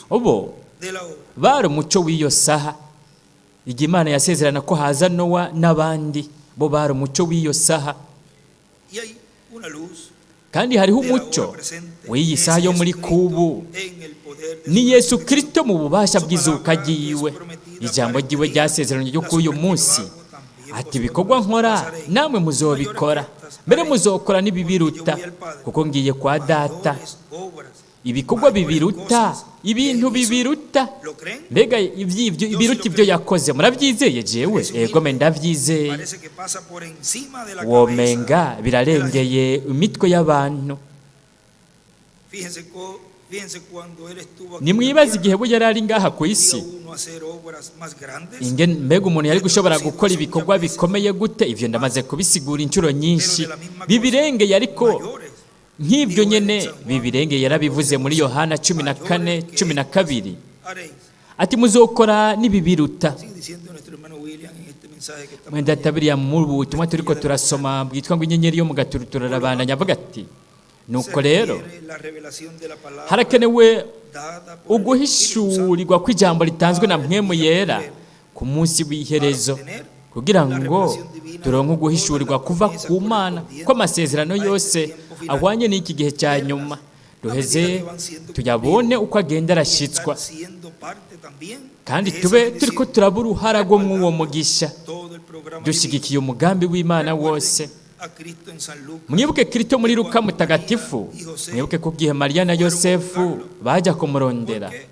ubo bari umucyo w'iyo saha. Igihe Imana yasezerana ko haza Nowa n'abandi, bo bari umucyo w'iyo saha. Kandi hariho umucyo w'iyi saha yo muri kubu, ni Yesu Kristo mu bubasha bw'izuka ryiwe. Ijambo ryiwe ryasezeranye ryo kuri uyu munsi, ati ibikorwa nkora namwe muzobikora, mbere muzokora n'ibibiruta, kuko ngiye kwa Data. Ibikorwa bibiruta, ibintu bibiruta. Mbega iby'ibyo ibiruta ibyo yakoze murabyizeye? Jewe ego me ndabyizeye. Womenga birarengeye imitwe y'abantu. Nimwibaze igihe we yari ari ngaha ku isi, mbega umuntu yari gushobora gukora ibikorwa bikomeye gute? Ivyo ndamaze kubisigura inshuro nyinshi, bibirengeye, ariko Nk'ibyo Dijo él en nyene San Juan bibirengeye yarabivuze muri Yohana cumi na 14:12, kane mayores que cumi na estas kabiri haréis. ati muzokora n'ibibiruta. Sigue diciendo nuestro hermano William en este mensaje que estamos Mwenda leyendo. tabiriya muri ubu butumwa turiko turasoma bwitwa ngo inyenyeri yo mu gaturutura, arabandanya avuga ati Se nuko rero requiere la revelación de la palabra harakenewe dada por el Espíritu Santo uguhishurirwa kw'ijambo ritanzwe na para el mpwemu día yera postrero, ku munsi para w'iherezo obtener kugira la ngo revelación divina de turonke todas uguhishurirwa las kuva promesas ku Mana correspondientes kw'amasezerano a este yose tiempo final, ahwanye n'iki gihe cya verlas nyuma a duheze medida que van siendo tuyabone cumplidas uko agenda y arashyitswa estar siendo parte también kandi de esa tube turiko bendición, turaba uruhara rwo mw'uwo respaldando mugisha todo el programa divino. dushyigikiye umugambi w'Imana wose. Recuerden a Cristo en San Lucas, Mwibuke Kristo muri que Luka cuando María mutagatifu, y José mwibuke ko igihe Mariya na fueron a Yosefu buscarlo, bajya kumurondera porque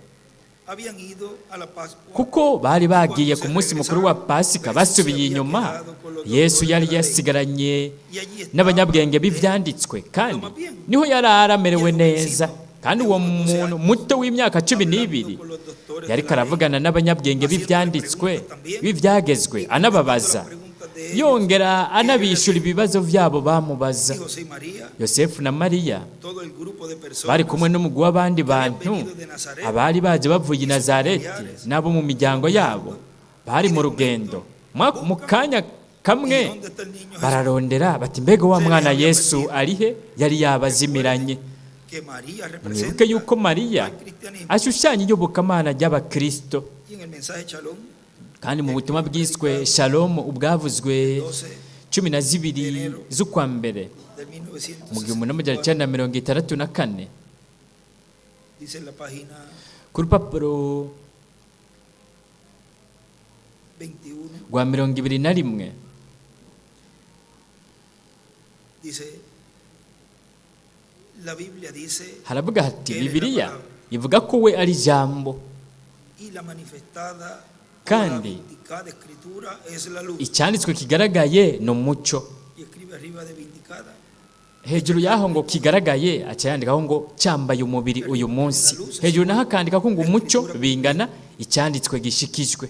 habían ido a la Pascua kuko bari y bagiye cuando ku se munsi mukuru wa regresaron, Pasika Jesús se basubiye había inyuma quedado con los Yesu doctores yari de la ley yasigaranye y allí estaba n'abanyabwenge él b'ivyanditswe lo kandi más bien. niho yari Y aramerewe el neza jovencito kandi de uwo unos 12 muntu años, muto w'imyaka cumi hablando n'ibiri con los doctores de yariko la ley, aravugana n'abanyabwenge haciéndole b'ivyanditswe preguntas también b'ivyagezwe y contestando las anababaza preguntas de ellos yongera que ellos le anabishura hacían. ibibazo vyabo bamubaza. Y José y María, Yosefu na Mariya todo el grupo de bari kumwe personas n'umugwi w'abandi que habían bantu venido de Nazaret abari baje bavuye i y sus Nazareti familiares n'abo mu miryango fueron yabo viajando bari y mu de rugendo. momento Mu buscan kanya ¿y kamwe dónde está el niño Jesús? bararondera bati mbega wa Se les mwana había Yesu perdido. arihe yari yabazimiranye. Recuerden que María Mwibuke representa yuko Mariya al cristianismo. ashushanya iyobokamana ry'abakristo Y en el mensaje Shalom kandi mu del butumwa bwiswe predicado Shalom ubwavuzwe el 12 cumi na de zibiri enero z'ukwa mbere del mu gihumbi n'amajana 1964, cyenda na mirongo itandatu na kane dice en la página ku rupapuro 21, rwa 21 dice, la Biblia dice haravuga hati que Él es la Bibiliya palabra ivuga ko we ari ijambo y la manifestada o la kandi vindicada escritura es la luz. icyanditswe kigaragaye ni umuco. Y escribe arriba de vindicada, Hejuru y'aho ngo kigaragaye aca yandikaho ngo cyambaye umubiri uyu recuerden que la munsi luz es hejuru naho igual akandika ko ngo la umuco escritura bingana cumplida. icyanditswe gishikijwe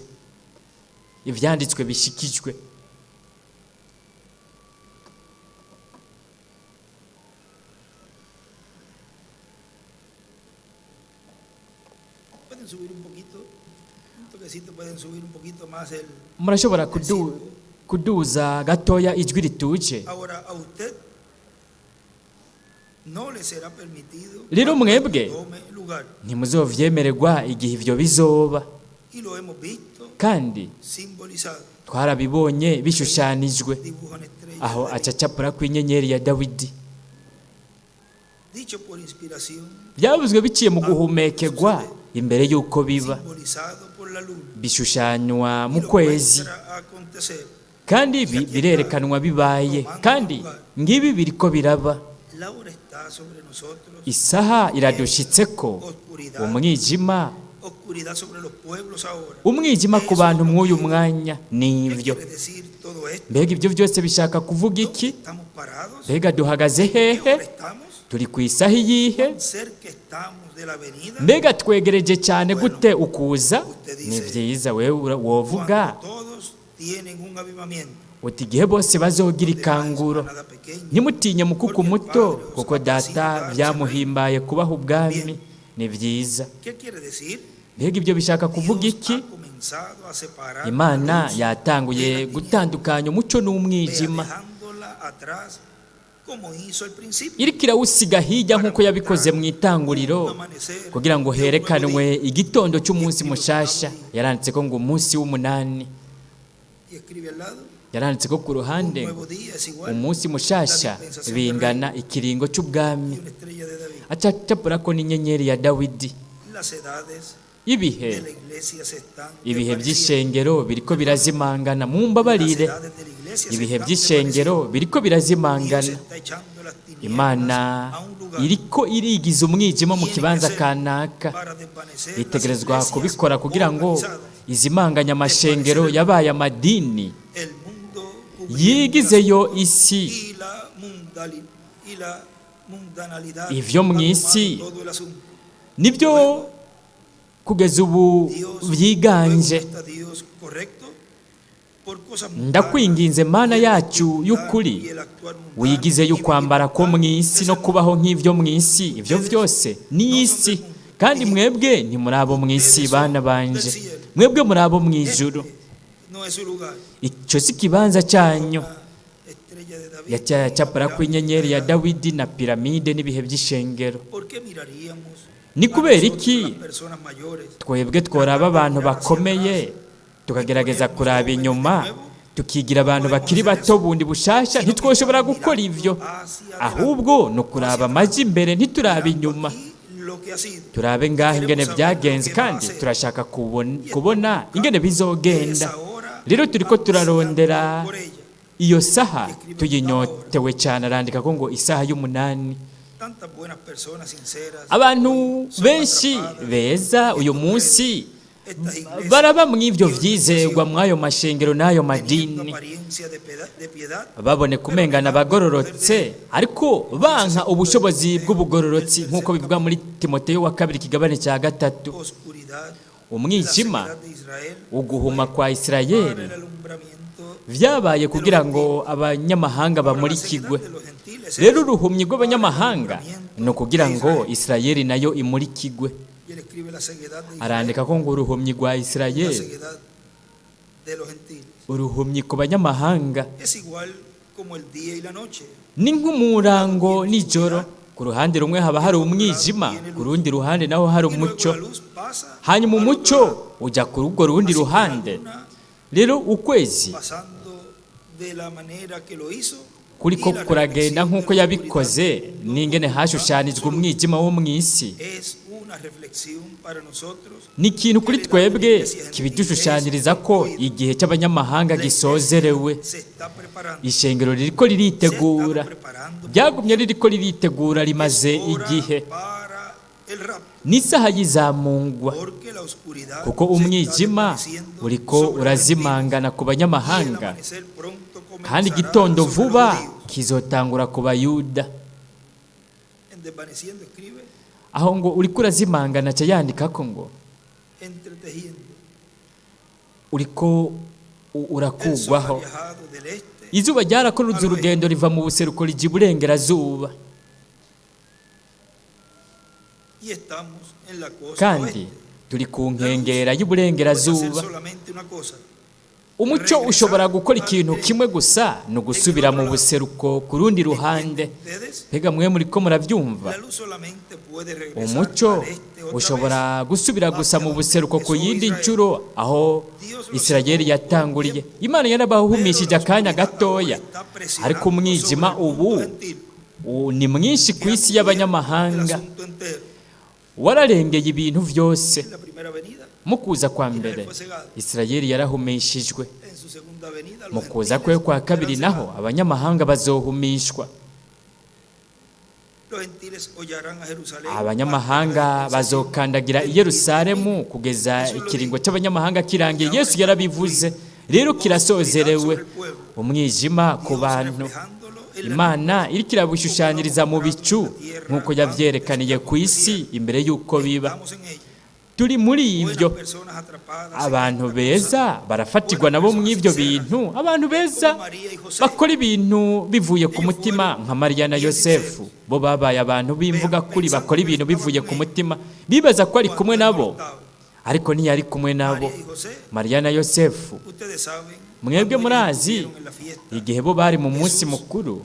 ibyanditswe bishikijwe. Pueden subir un poquito, un toquecito, pueden subir un poquito más el, Murashobora el silbo. kuduza gatoya ijwi rituje. Ahora, a usted no le será permitido Rero cuando esto mwebwe tome lugar. ntimuzovyemererwa igihe ivyo bizoba Y lo hemos visto kandi simbolizado. twarabibonye Ahí bishushanijwe dibuja una estrella aho de David. acacapura kw'inyenyeri ya Dawidi. Dicho por inspiración, Byavuzwe biciye mu antes de guhumekegwa suceder, imbere y'uko biba simbolizado por la luna. bishushanywa Y mu lo kwezi muestra a acontecer. kandi Y ibi aquí está birerekanwa bibaye tomando kandi lugar. ngibi biriko biraba. La hora está sobre nosotros. Isaha Es iradushitseko oscuridad, umwijima oscuridad sobre los pueblos ahora. umwijima ku Eso bantu es lo mw'uyu que mwanya ¿Qué nivyo. quiere decir todo esto? Mbega ibyo byose bishaka kuvuga ¿Dónde iki? estamos parados? Mbega duhagaze ¿En qué hehe? hora estamos? Turi ku isaha iyihe? ¿Cuán cerca estamos de la venida? Mbega twegereje cyane Bueno, gute ukuza? usted Ni dice, vyiza wewe wovuga cuando todos tienen un avivamiento, uti igihe bose bazogira no temáis ikanguro manada pequeña, ntimutinye mukuku porque el muto Padre os kuko ha placido data darse el reino. byamuhimbaye kubaha ubwami. Bien, Ni vyiza. ¿qué quiere decir? Mbega ibyo bishaka kuvuga Dios iki? ha comenzado a separar la Imana luz de yatanguye la tiniebla, gutandukanya umuco vea, n'umwijima dejándola atrás como hizo al principio, iriko irawusiga hirya para nk'uko yabikoze mostrar mu un itanguriro amanecer kugira ngo de un nuevo herekanwe día. igitondo Y cy'umunsi escribe octavo mushasha. día Yaranditse ko ngo umunsi w'umunani y escribe al lado, yaranditse ko ku un ruhande ngo nuevo día es igual umunsi la mushasha dispensación del bingana reino ikiringo c'ubwami y una estrella de David. acacapura ko n'inyenyeri ya Dawidi. Las edades Ibihe de la iglesia se están ibihe desvaneciendo. by'ishengero biriko birazimangana Las mumbabarire edades de la iglesia se ibihe están by'ishengero desvaneciendo. biriko Dios birazimangana. está echando las tinieblas Imana a un lugar. iriko irigiza umwijima mu Tiene que kibanza hacerlo kanaka para desvanecer las itegerezwa iglesias kubikora kugira ngo organizadas, izimanganye amashengero desvanecer el yabaye amadini el mundo cubriendo el yigizeyo asunto isi y la y la mundanalidad ivyo ha tomado mw'isi todo el asunto. nibyo Luego, kugeza ubu Dios, luego vyiganje. está Dios correcto por cosas mundanas Ndakwinginze Mana y el yacu mundano y'ukuri, y el actuar mundano wigize y y'ukwambara ko mu isi no kubaho nk'ivyo mu isi, ivyo vyose ni isi. Kandi mwebwe ntimuri abo mu isi, bana banje, mwebwe muri abo mu ijuru. Este no es su lugar. Ico si ikibanza cyanyu. La estrella de David, Yacyacapara kw'inyenyeri ya Dawidi na piramide n'ibihe by'ishengero. ¿Por qué miraríamos Ni a kubera nosotros, iki las personas mayores, twebwe tworaba abantu bakomeye tukagerageza kuraba inyuma tukigira abantu bakiri bato bundi bushasha? Ntitwoshobora gukora ivyo, ahubwo ni ukuraba amaji imbere, ntituraba inyuma. aquí lo que ha sido? Turabe ngaho ingene byagenze, kandi turashaka kubona ingene bizogenda. Rero turiko turarondera Por ella. iyo saha, tuyinyotewe cyane. Arandika ko ngo isaha y'umunani. Tantas buenas personas sinceras Abantu hoy son benshi atrapadas beza uyu munsi estas iglesias baraba mw'ivyo vyizegwa, mw'ayo mashengero n'ayo teniendo madini, apariencia de piedad, baboneka umengana abagororotse, ariko banka ubushobozi bw'ubugororotsi, nk'uko bivugwa muri Timoteyo wa kabiri kigabane cya 3. oscuridad, la Umwijima, ceguedad de Israel uguhuma kwa para Isirayeli el alumbramiento. vyabaye kugira ngo abanyamahanga Ahora, la bamurikigwe. ceguedad de los gentiles Rero es uruhumyi rw'abanyamahanga ni ukugira ngo Isirayeli nayo imurikigwe. y él escribe la ceguedad de Israel, Arandika ko ngo uruhumyi rwa la Isirayeli, ceguedad de los gentiles. uruhumyi ku banyamahanga Es igual como el día y la noche. ni nk'umurango nijoro. Ku ruhande rumwe haba hari umwijima, ku rundi ruhande naho hari Y luego umuco. la luz pasa Hanyuma al otro umuco lado. ujya ku rugo rundi Así que la ruhande. luna, Rero ukwezi pasando de la manera que lo hizo, kuriko y la kuragenda reflexión nk'uko de la yabikoze, oscuridad del n'ingene mundo hashushanijwe absoluto umwijima wo mu isi, es una reflexión para nosotros ni ikintu kuri que la edad de la twebwe iglesia gentil kibidushushanyiriza es ko concluida. igihe cy'abanyamahanga La iglesia gisozerewe. se está preparando, Ishengero ririko se ha estado riritegura, preparando por ryagumye ririko riritegura, Es rimaze hora igihe. para el rapto, N'isaha y'izamungwa, porque la oscuridad kuko se está umwijima desvaneciendo uriko sobre los gentiles urazimangana ku y el banyamahanga, amanecer pronto kandi comenzará igitondo sobre los vuba judíos. kizotangura ku Bayuda. En desvaneciendo escribe Aho ngo uriko urazimangana, aca yandika ko ngo entretejiendo. uriko El sol ha urakugwaho. viajado del este Izuba ryarakoruze al oeste urugendo riva mu buseruko rijya iburengerazuba, y estamos en la costa kandi oeste. turi ku La luz nkengera puede hacer y'uburengerazuba. solamente una cosa, Umuco ushobora regresar gukora al ikintu este kimwe gusa, ni en el ugusubira otro mu lado. buseruko ku rundi ¿Entienden ruhande. ustedes? Mbega mwe muriko murabyumva? La luz solamente puede regresar Umuco al este otra vez ushobora gusubira gusa hacia mu donde buseruko ku empezó yindi Israel. nshuro, aho Dios los Isirayeli sacó por un yatanguriye. tiempo, Imana pero la yarabahumishije akanya oscuridad ahora gatoya, está ariko presionando sobre umwijima el mundo ubu gentil, ni mwinshi ku que ha isi cubierto el y'abanyamahanga, asunto entero. wararengeye ibintu vyose. En la primera venida, Mu kuza kwa Israel mbere fue cegado. Isirayeli yarahumishijwe, En su segunda venida, mu los kuza gentiles kwe kwa kabiri serán naho cegados. abanyamahanga bazohumishwa. Los gentiles hollarán a Jerusalén hasta la Abanyamahanga dispensación bazokandagira i del Yerusalemu milenio. kugeza Jesús lo ikiringo dijo. cy'abanyamahanga Y kirangiye. ahora Yesu está yarabivuze. concluido. Rero Oscuridad sobre kirasozerewe, el pueblo. umwijima ku Dios bantu. reflejándolo en la Imana nube, iriko como lo ha irabishushanyiriza mu mostrado en bicu la tierra nk'uko antes que yavyerekaniye ku isi aconteciera. imbere y'uko biba. Estamos en ello. Turi muri Buenas ivyo. personas atrapadas en Abantu esta cosa, beza barafatirwa buenas nabo personas mw'ivyo sinceras, bintu, abantu beza como María y José. bakora ibintu bivuye ku Ellos mutima fueron nka Mariya na bien Yosefu. sinceros. Bo babaye abantu b'imvuga Vean, kuri, pensando bakora que ibintu estaba bivuye con ku ellos mutima, bibaza ko ari kumwe cuando él no nabo, estaba. ariko ntiyari kumwe nabo. María y José, Mariya na Yosefu, ustedes saben, mwebwe cuando ellos murazi estuvieron en la fiesta, igihe bo bari mu munsi Jesús mukuru,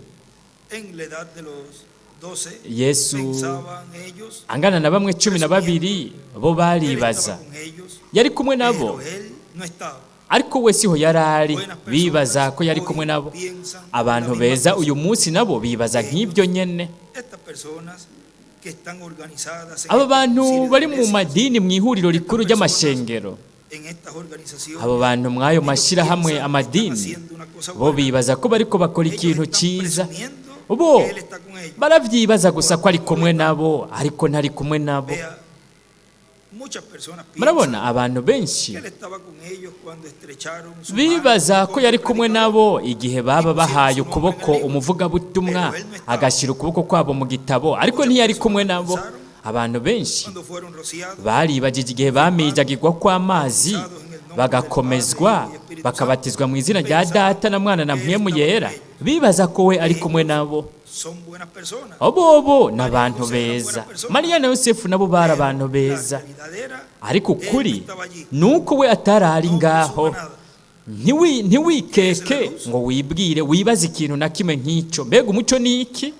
en la edad de los 12, Yesu pensaban ellos, angana na bamwe cumi na presumiendo babiri, bo que él estaba baribaza con ellos, yari kumwe nabo, pero él no estaba. ariko we siho yari ari. Buenas Bibaza personas ko yari hoy kumwe nabo. piensan la Abantu misma beza cosa. uyu munsi nabo bibaza nk'ibyo Ellos, nyene. estas personas que están organizadas en Aba estos bantu concilios de bari mu iglesias, madini, mu ihuriro estas rikuru personas ry'amashengero, en estas abo organizaciones, bantu mw'ayo ellos mashirahamwe, piensan que están amadini, haciendo una cosa bo buena. bibaza ko bariko bakora Ellos ikintu están ciza. presumiendo Bo que él está con ellos baravyibaza gusa ko ari cuando no lo kumwe está. nabo, ariko ntari kumwe nabo. Vea, muchas personas piensan Murabona abantu benshi que él estaba con ellos cuando estrecharon su mano bibaza ko con yari el kumwe predicador nabo igihe y baba pusieron bahaye su nombre en el ukuboko libro, umuvugabutumwa, pero él no estaba. agashyira ukuboko kwabo mu gitabo, ariko Muchas ntiyari kumwe personas nabo. pensaron Abantu benshi cuando fueron rociados, baribagije igihe bamijagirwa kw'amazi, bautizados en el nombre Bagakomezwa, bakabatizwa mu izina rya Data na Mwana na Mpwemu Yera, bibaza ko we ari kumwe nabo. Son buenas personas. Bobo ni abantu beza. Mariya na Yosefu nabo bari abantu La beza. realidad era, Ariko él no ukuri estaba allí. ni uko we atari ari No ngaho. presuma nada. Ntiwikeke ngo wibwire, wibaze ikintu na kimwe nk'icyo. Mbega umuco ni iki?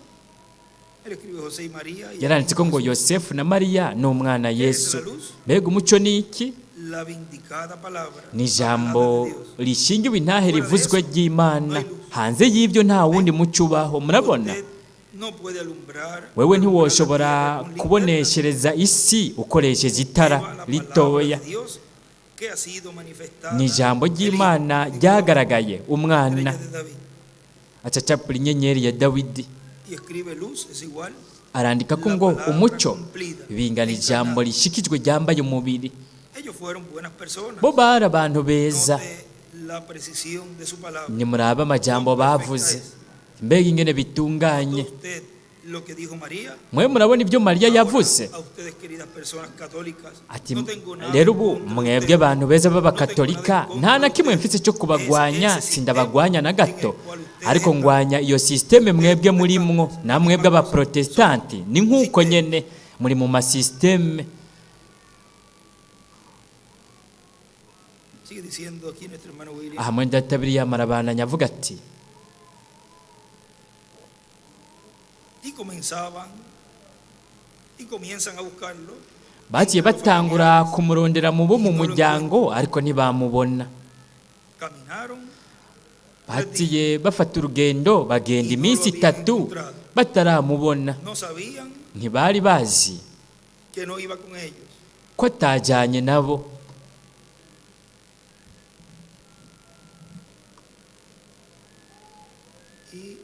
Él escribe José y María y Yaranditse ko ngo Yosefu na Mariya ni umwana Yesu. Mbega umuco ni iki? la vindicada palabra Ni ijambo hablada de Dios. rishingiwe intahe rivuzwe ry'Imana. Hanze y'ibyo nta wundi muco ubaho. Murabona? Usted no puede alumbrar Wewe alumbrar la ntiwoshobora tierra con linterna. kuboneshereza isi ukoresheje itara Lleva la palabra ritoya. de Dios que ha sido manifestada Ni ijambo el Hijo, ry'Imana el ryagaragaye umwana, estrella de David. acacapura inyenyeri ya Dawidi. Y escribe luz es igual Arandika ko ngo umuco bingana ijambo rishikijwe ryambaye umubiri. Ellos fueron buenas personas. Bo bari abantu beza. Note la precisión de su palabra. Nimurabe amajambo bavuze, mbega ingene bitunganye. Usted lo que dijo María. Mwe murabona ibyo Mariya yavuze. A ustedes, queridas personas católicas, Ati no tengo nada rero en ubu contra de mwebwe ustedes. abantu beza No tengo b'abakatolika, nada en nta contra na de kimwe ustedes. mfise cyo kubagwanya, Es ese sindabagwanya na sistema en gato, el cual ustedes ariko están. ngwanya iyo sisiteme mwebwe murimwo. Na mwebwe abaprotestanti ni nk'uko nyene muri mu masisiteme. Sigue diciendo aquí nuestro hermano William. Aha mwene data William arabandanya avuga ati Y comenzaban y comienzan a buscarlo. Bagiye batangura kumurondera mu bo mu muryango, ariko ntibamubona. Caminaron Bagiye bafata urugendo, bagenda iminsi 3 bataramubona. No sabían Ntibari bazi que no iba con ellos. ko atajyanye nabo. Y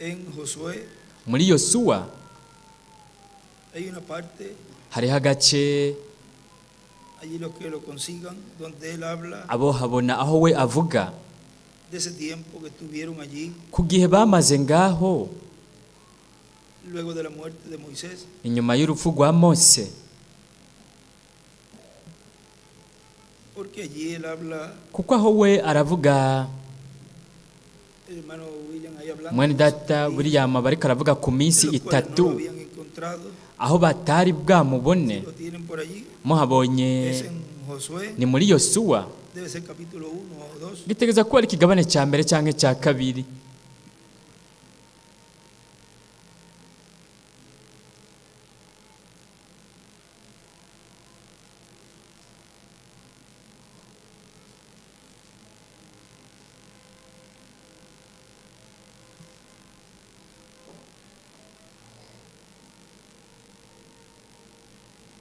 en Josué Muri Yosuwa hay una parte, hariho agace, allí los que lo consigan, donde él habla abo habona aho we avuga de ese tiempo que estuvieron allí ku gihe bamaze ngaho luego de la muerte de Moisés. inyuma y'urupfu rwa Mose. Porque allí él habla, Kuko aho we aravuga, el hermano William ahí hablando, mwene data William aba ariko aravuga ku minsi de los cuales no 3 lo habían encontrado, aho batari bwamubone. lo tienen por allí, Muhabonye es en Josué, ni muri Yosuwa, debe ser capítulo 1 o 2. gitegeza ko ari ikigabane cya mbere cyangwa icya kabiri.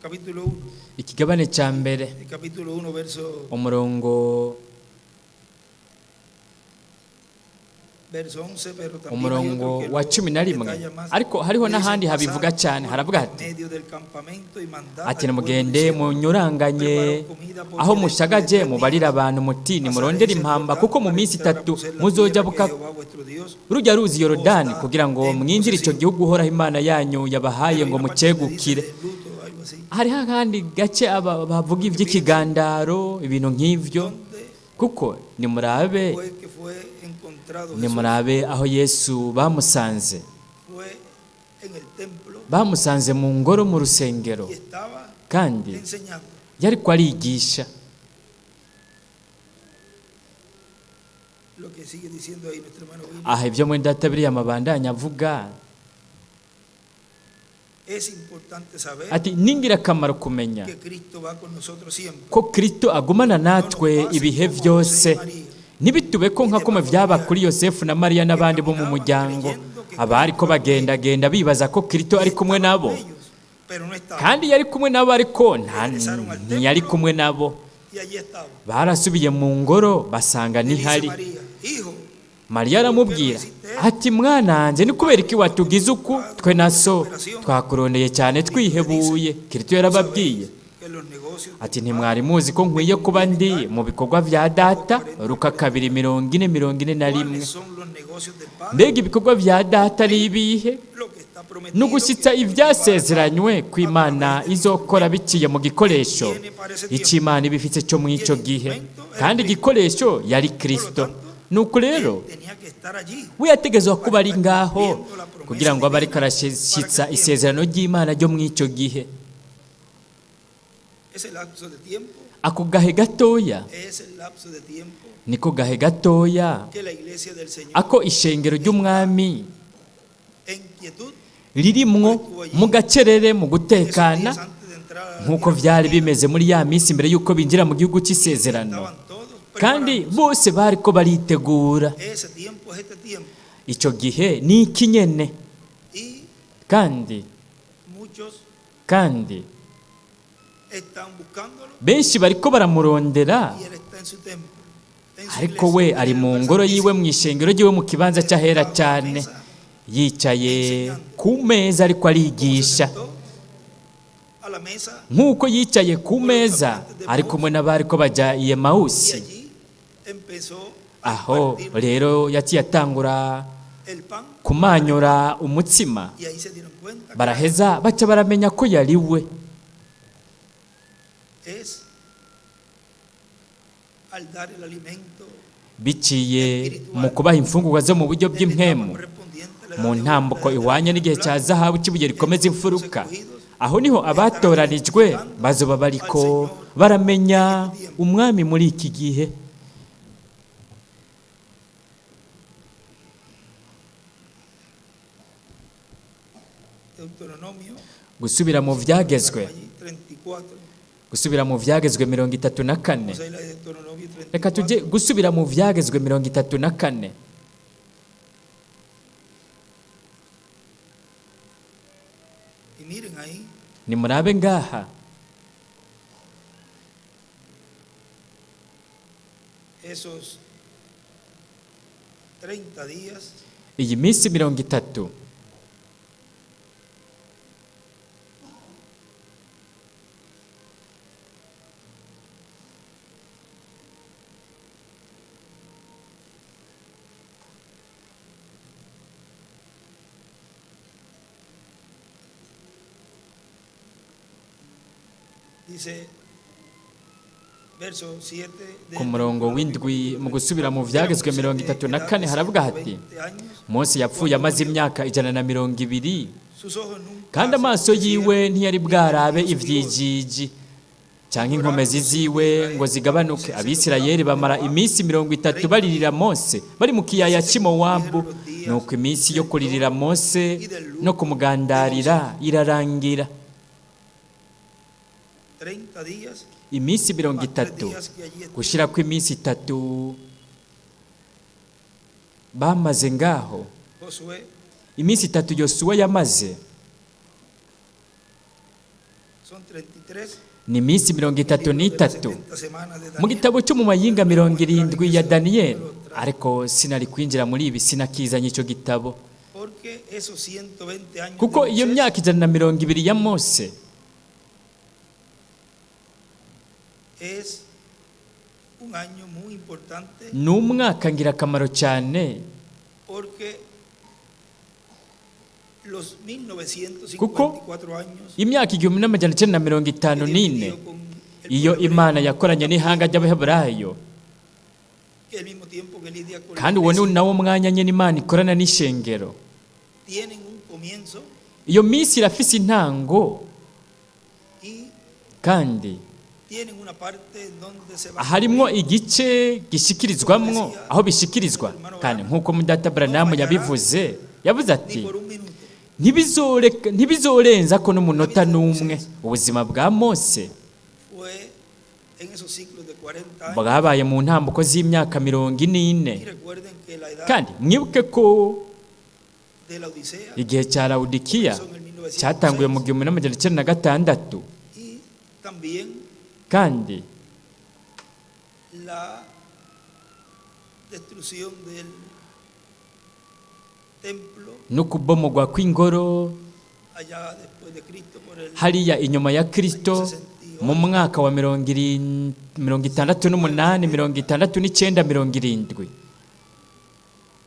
Capítulo 1, Ikigabane cya mbere, el capítulo 1, verso, umurongo verso 11, pero también hay umurongo otro que wa lo 11. detalla más. Ariko hariho Le dice, n'ahandi habivuga "Pasad cyane, por haravuga en hati medio del campamento y mandad ati al pueblo nimugende diciendo, munyuranganye "Preparaos comida porque aho dentro de mushagaje, tres mubarire días abantu muti nimurondere pasaréis el impamba, Jordán kuko mu para minsi entrar a 3 poseer la tierra muzojabuka que Jehová vuestro Dios rujya ruzi Yorodani, os da kugira ngo en mwinjire icyo posesión". gihugu Uhoraho Imana yanyu yabahaye Pero hay ngo una parte donde dice mucegukire. del luto, algo así. Hariho akandi gace bavuga iby'ikigandaro, ibintu nk'ivyo. ¿Dónde Kuko nimurabe, fue que fue encontrado Jesús? nimurabe aho Yesu bamusanze. Fue en el templo Bamusanze mu ngoro, mu rusengero, y estaba kandi enseñando. yariko arigisha. Lo que sigue diciendo ahí nuestro hermano William. Aha ibyo mwene data William abandanya avuga Es importante saber ati ni ingirakamaro kumenya que Cristo va con nosotros siempre. ko Kristo agumana natwe ibihe byose. Ntibitube ko nka kumwe byaba kuri Yosefu na Mariya n'abandi bo mu muryango, abariko bagendagenda bibaza ko Kristo ari kumwe Estaba nabo, con ellos, pero no estaba. kandi yari kumwe nabo, ariko ntiyari kumwe nabo. Y allí estaba. Barasubiye mu ngoro basanga Le dice ntihari. María, hijo, Mariya aramubwira Ati mwananje ni kubera iki watugize uku twe na so twakurondeye cyane twihebuye. Kristo yarababwiye Que los negocios ati ntimwari muzi ko nkwiye kuba ndi mu bikorwa vya data. Luka 2:40-41. ¿Cuáles son los negocios del Padre? Mbega ibikorwa vya data ari ibihe? Lo que está prometido Ni ugushyitsa que ibyasezeranywe ko Imana izokora biciye mu gikoresho icyo Imana iba ifite cyo muri icyo gihe, kandi igikoresho yari Kristo. Nuko rero tenía que estar allí we yategezwa kuba ari ngaho kugira ngo abe ariko arashyitsa isezerano ry'Imana ryo muri icyo gihe. Ese lapso de tiempo Ako gahe gatoya es el lapso de tiempo niko gahe gatoya que la iglesia del Señor ako ishengero ry'umwami en quietud ririmwo mu gacerere mu esos gutekana días antes de entrar a la nk'uko tierra vyari bimeze muri ya minsi mbere y'uko binjira mu gihugu cy'isezerano, estaban todos kandi preparándose. bose bariko baritegura. Ese tiempo es este tiempo Icyo gihe ni iki nyene, y kandi muchos kandi están buscándolo benshi bariko baramurondera, y él está en su templo, en su ariko iglesia, we en ari el mu lugar ngoro yiwe santísimo. mu ishengero ryiwe mu kibanza cy'ahera cyane, yicaye ku meza ariko Como se arigisha. sentó a la mesa Nk'uko yicaye ku meza ari kumwe n'abariko bajya i y Emawusi, allí empezó a aho partir rero yaciye atangura el pan kumanyura umutsima, y ahí se dieron cuenta que baraheza baca baramenya ko yari we. es al dar el alimento Biciye mu kubaha imfungurwa zo mu buryo en la etapa bw'impemu correspondiente a la edad mu de oro, ntambuko la edad de ihwanye n'igihe cya plata, zahabu cy'ibuye rikomeza imfuruka, aho niho abatoranijwe bazoba bariko baramenya umwami muri iki gihe. Deuteronomio Gusubira mu vyagezwe, allí 34. gusubira mu vyagezwe 34. Vamos a ir a Deuteronomio Reka tujye 34. gusubira mu vyagezwe 34. Y miren ahí Nimurabe ngaha esos 30 días iyi minsi 30 dice verso 7 de Ku murongo w'indwi mu gusubira mu vyagezwe 34 haravuga hati Mose yapfuye amaze imyaka 120, sus ojos nunca kandi amaso yiwe ntiyari bwarabe ivyijiji cyangwa inkomezi ziwe ngo zigabanuke. Abisirayeli bamara iminsi 30 baririra Mose bari mu kiyaya cy'i Mowabu. Nuko iminsi yo kuririra Mose no kumugandarira irarangira. 30 días Iminsi mirongo más tres itatu días que allí estuvo, gushira kw'iminsi 3 bamaze ngaho, Josué iminsi 3 Yosuwa yamaze son 33 ni iminsi 33 70 semanas de mu Daniel. gitabo cyo mu mayinga 70 ya Daniyeli. Ariko sinari kwinjira muri ibi sinakizanye icyo gitabo, Porque esos 120 años kuko de iyo Moisés myaka 120 ya Mose es un año muy importante ni umwaka ngirakamaro cyane, porque los Kuko 1954 años imyaka 1954 que Dios vivió con el iyo pueblo Imana hebreo, yakoranye n'ihanga ry'Abaheburayo, que al mismo tiempo que lidia con la kandi uwo ni iglesia, nawo mwanya nyine Imana ikorana n'ishengero. tienen un comienzo Iyo minsi irafise intango y kandi tienen una parte en donde se va a harimwo cumplir. igice gishikirizwamwo aho bishikirizwa. Kandi nk'uko mudata Branham yabivuze, yavuze Ni ati por un minuto. Ntibizorenza ko n'umunota n'umwe. Ubuzima bwa Mose Fue en esos ciclos de 40 años. bwabaye mu ntambuko z'imyaka 44. Y recuerden que la edad Kandi mwibuke ko de la Odisea igihe cya Lawodikiya comenzó en el cyatanguye mu 1906 1906, y también kandi la destrucción del templo no kubomogwa kw'ingoro allá después de Cristo por el hariya inyuma ya Kristo mu mwaka wa 68, 69, 70,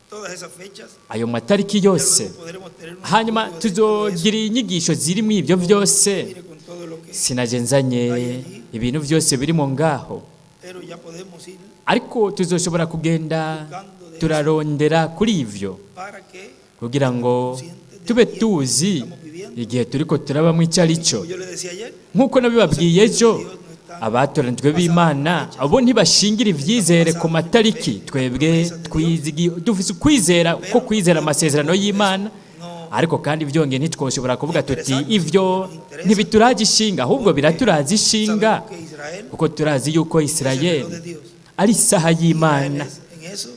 todas esas fechas. Ayo matariki Ya yose. luego podremos tener un Hanyuma estudio de todo eso. tuzogira inyigisho ziri mu ibyo byose. Mire con todo lo que Sinaje nzanye ibintu byose birimo ngaho, pero ya podemos ir ariko tuzoshobora kugenda turarondera kuri ivyo para que kugira ngo tube tuzi igihe turiko turabamo icyo ari cyo. como yo le decía ayer, Nk'uko nabibabwiye ejo, abatoranijwe b'Imana abo ntibashingira ivyizere ku matariki. Twebwe dufise ukwizera ko kwizera amasezerano y'Imana, ariko kandi byongeye ntitwoshobora kuvuga tuti ivyo ntibituraje ishinga, ahubwo biraturaza ishinga, sabemos que Israel kuko turazi yuko es el Isirayeli reloj de Dios. ari isaha Israel y'Imana. es, en eso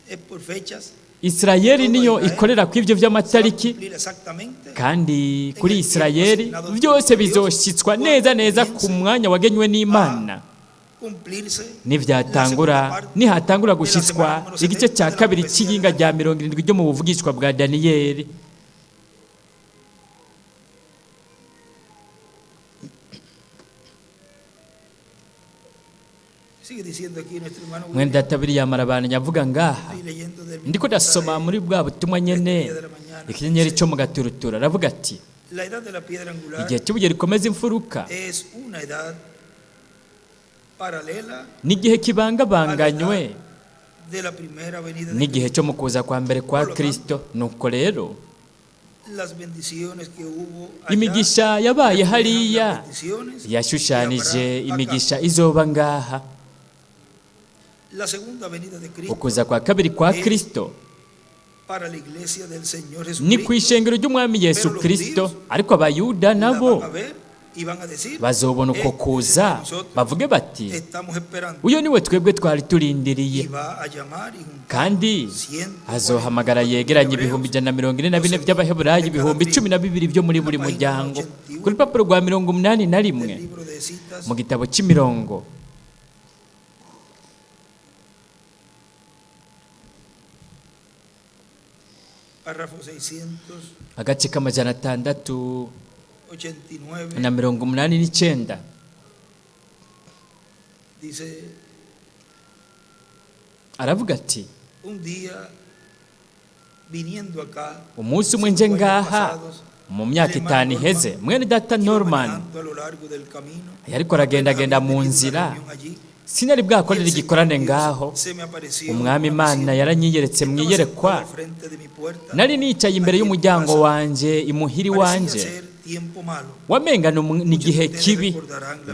es por fechas. Isirayeli niyo ikorera ku ivyo Se va a vy'amatariki, cumplir exactamente kandi kuri Isirayeli byose bizoshitswa neza neza ku mwanya wagenywe n'Imana. Cumplirse Nivyatangura, nihatangura gushitswa igice cya kabiri cy'iyinga rya 70 ryo mu buvugishwa bwa Daniyeli. Sigue diciendo aquí nuestro hermano Mwene William, data William arabandanya avuga ngaha. estoy leyendo del Ndiko mismo ndasoma mensaje muri bwa butumwa nyene, ikinyenyeri cyo mu gaturutura. Aravuga ati: La edad de la piedra angular "Igihe cy'ibuye rikomeza imfuruka es una edad paralela n'igihe kibangabanganywe de la primera venida de n'igihe cyo mu kuza kwa mbere kwa Kristo. Nuko rero Cristo. Las bendiciones que hubo allá imigisha yabaye reflejan hariya las bendiciones yashushanije que habrá acá. imigisha izoba ngaha." La segunda venida de Cristo Ukuza kwa kabiri kwa Kristo para la iglesia del Señor ni ku Jesucristo ishengero ry'Umwami Yesu Kristo, ariko Abayuda la nabo van a ver y van a decir: bazobona uko "Este es el kuza, que nosotros bavuge bati: estamos esperando", "Uyo niwe twebwe twari turindiriye." y va a llamar y juntar Kandi azohamagara yegeranye 144,000 by'Abaheburayo, 12,000 byo muri buri muryango. Ku rupapuro rwa 81 del libro de citas mu gitabo cy'imirongo, párrafo 689 agace k'689, dice: aravuga ati: Un día viniendo acá "Umunsi umwe nje 5 años ngaha pasados, mu myaka el hermano 5 iheze, mwene data iba Norman manejando a lo largo del camino, yariko aragendagenda apenas mu había tenido una nzira, reunión allí, sinari y bwakorera el Señor igikorane Dios ngaho, se me apareció Umwami en una Imana visión. yaranyiyeretse mu Estaba iyerekwa. sentado al frente de mi puerta, Nari nicaye imbere allí en mi y'umuryango casa. wanje imuhira Parecía iwanje, ser tiempo malo. wamenga ni igihe kibi.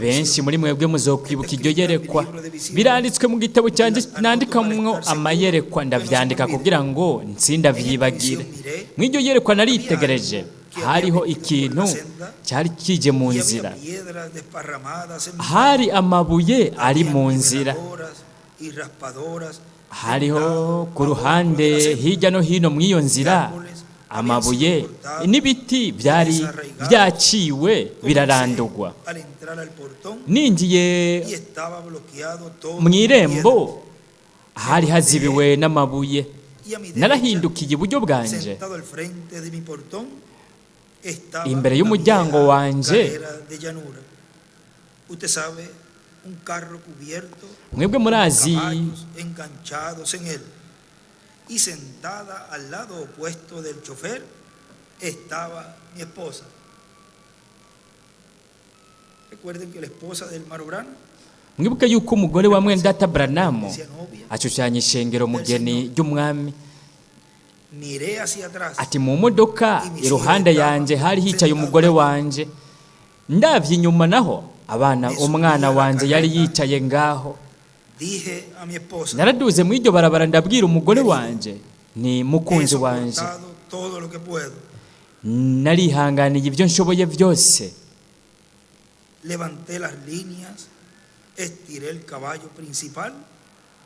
Benshi muri mwebwe muzokwibuka iryo yerekwa. Biranditswe mu gitabo cyanjye nandikamwo amayerekwa, ndavyandika kugira ngo nsindavyibagire. Mw'iryo yerekwa naritegereje, hariho ikintu cyari kije mu Y había nzira, piedras desparramadas en mi hari amabuye ari Había mu nzira, niveladoras y raspadoras hariho sentado ku a ruhande bordo de la senda. hirya no hino mw'iyo nzira amabuye n'ibiti byari byaciwe Comencé birarandurwa. al entrar al portón Ninjiye y estaba bloqueado todo mu con irembo, piedras. hari hazibiwe n'amabuye. Y a mi derecha, Narahindukiye iburyo bwanje, sentado al frente de mi portón, estaba imbere la y'umuryango vieja wanje, galera de llanura. Usted sabe, un carro cubierto mwebwe con murazi caballos enganchados en él. Y sentada al lado opuesto del chofer estaba mi esposa. Recuerden que la esposa del hermano Branham mwibuke yuko umugore wa mwene data Branamu decía novia. ashushanya ishengero mugeni ry'Umwami. Miré hacia atrás Ati: "Mu modoka iruhande yanjye hari hicaye umugore wanje. Ndavye inyuma naho, abana, umwana wanje yari yicaye ngaho. Dije a mi esposa: Naraduze mu iryo barabara, ndabwira umugore wanje ni He mukunzi wanje, soportado todo lo que puedo. narihanganiye ibyo nshoboye byose. Levanté las líneas, estiré el caballo principal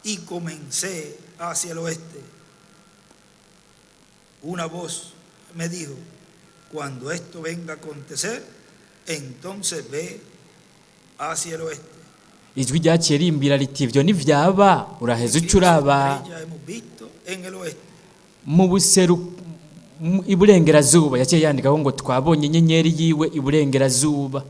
y comencé hacia el oeste. Una voz me dijo: Cuando esto venga a acontecer, entonces ve hacia el oeste. Ijwi ryaciye rimbwira riti: ibyo nivyaba, uraheza uca uraba Ya hemos visto en el oeste. Mu buseru iburengerazuba. Yaciye yandikaho ngo twabonye inyenyeri yiwe iburengerazuba.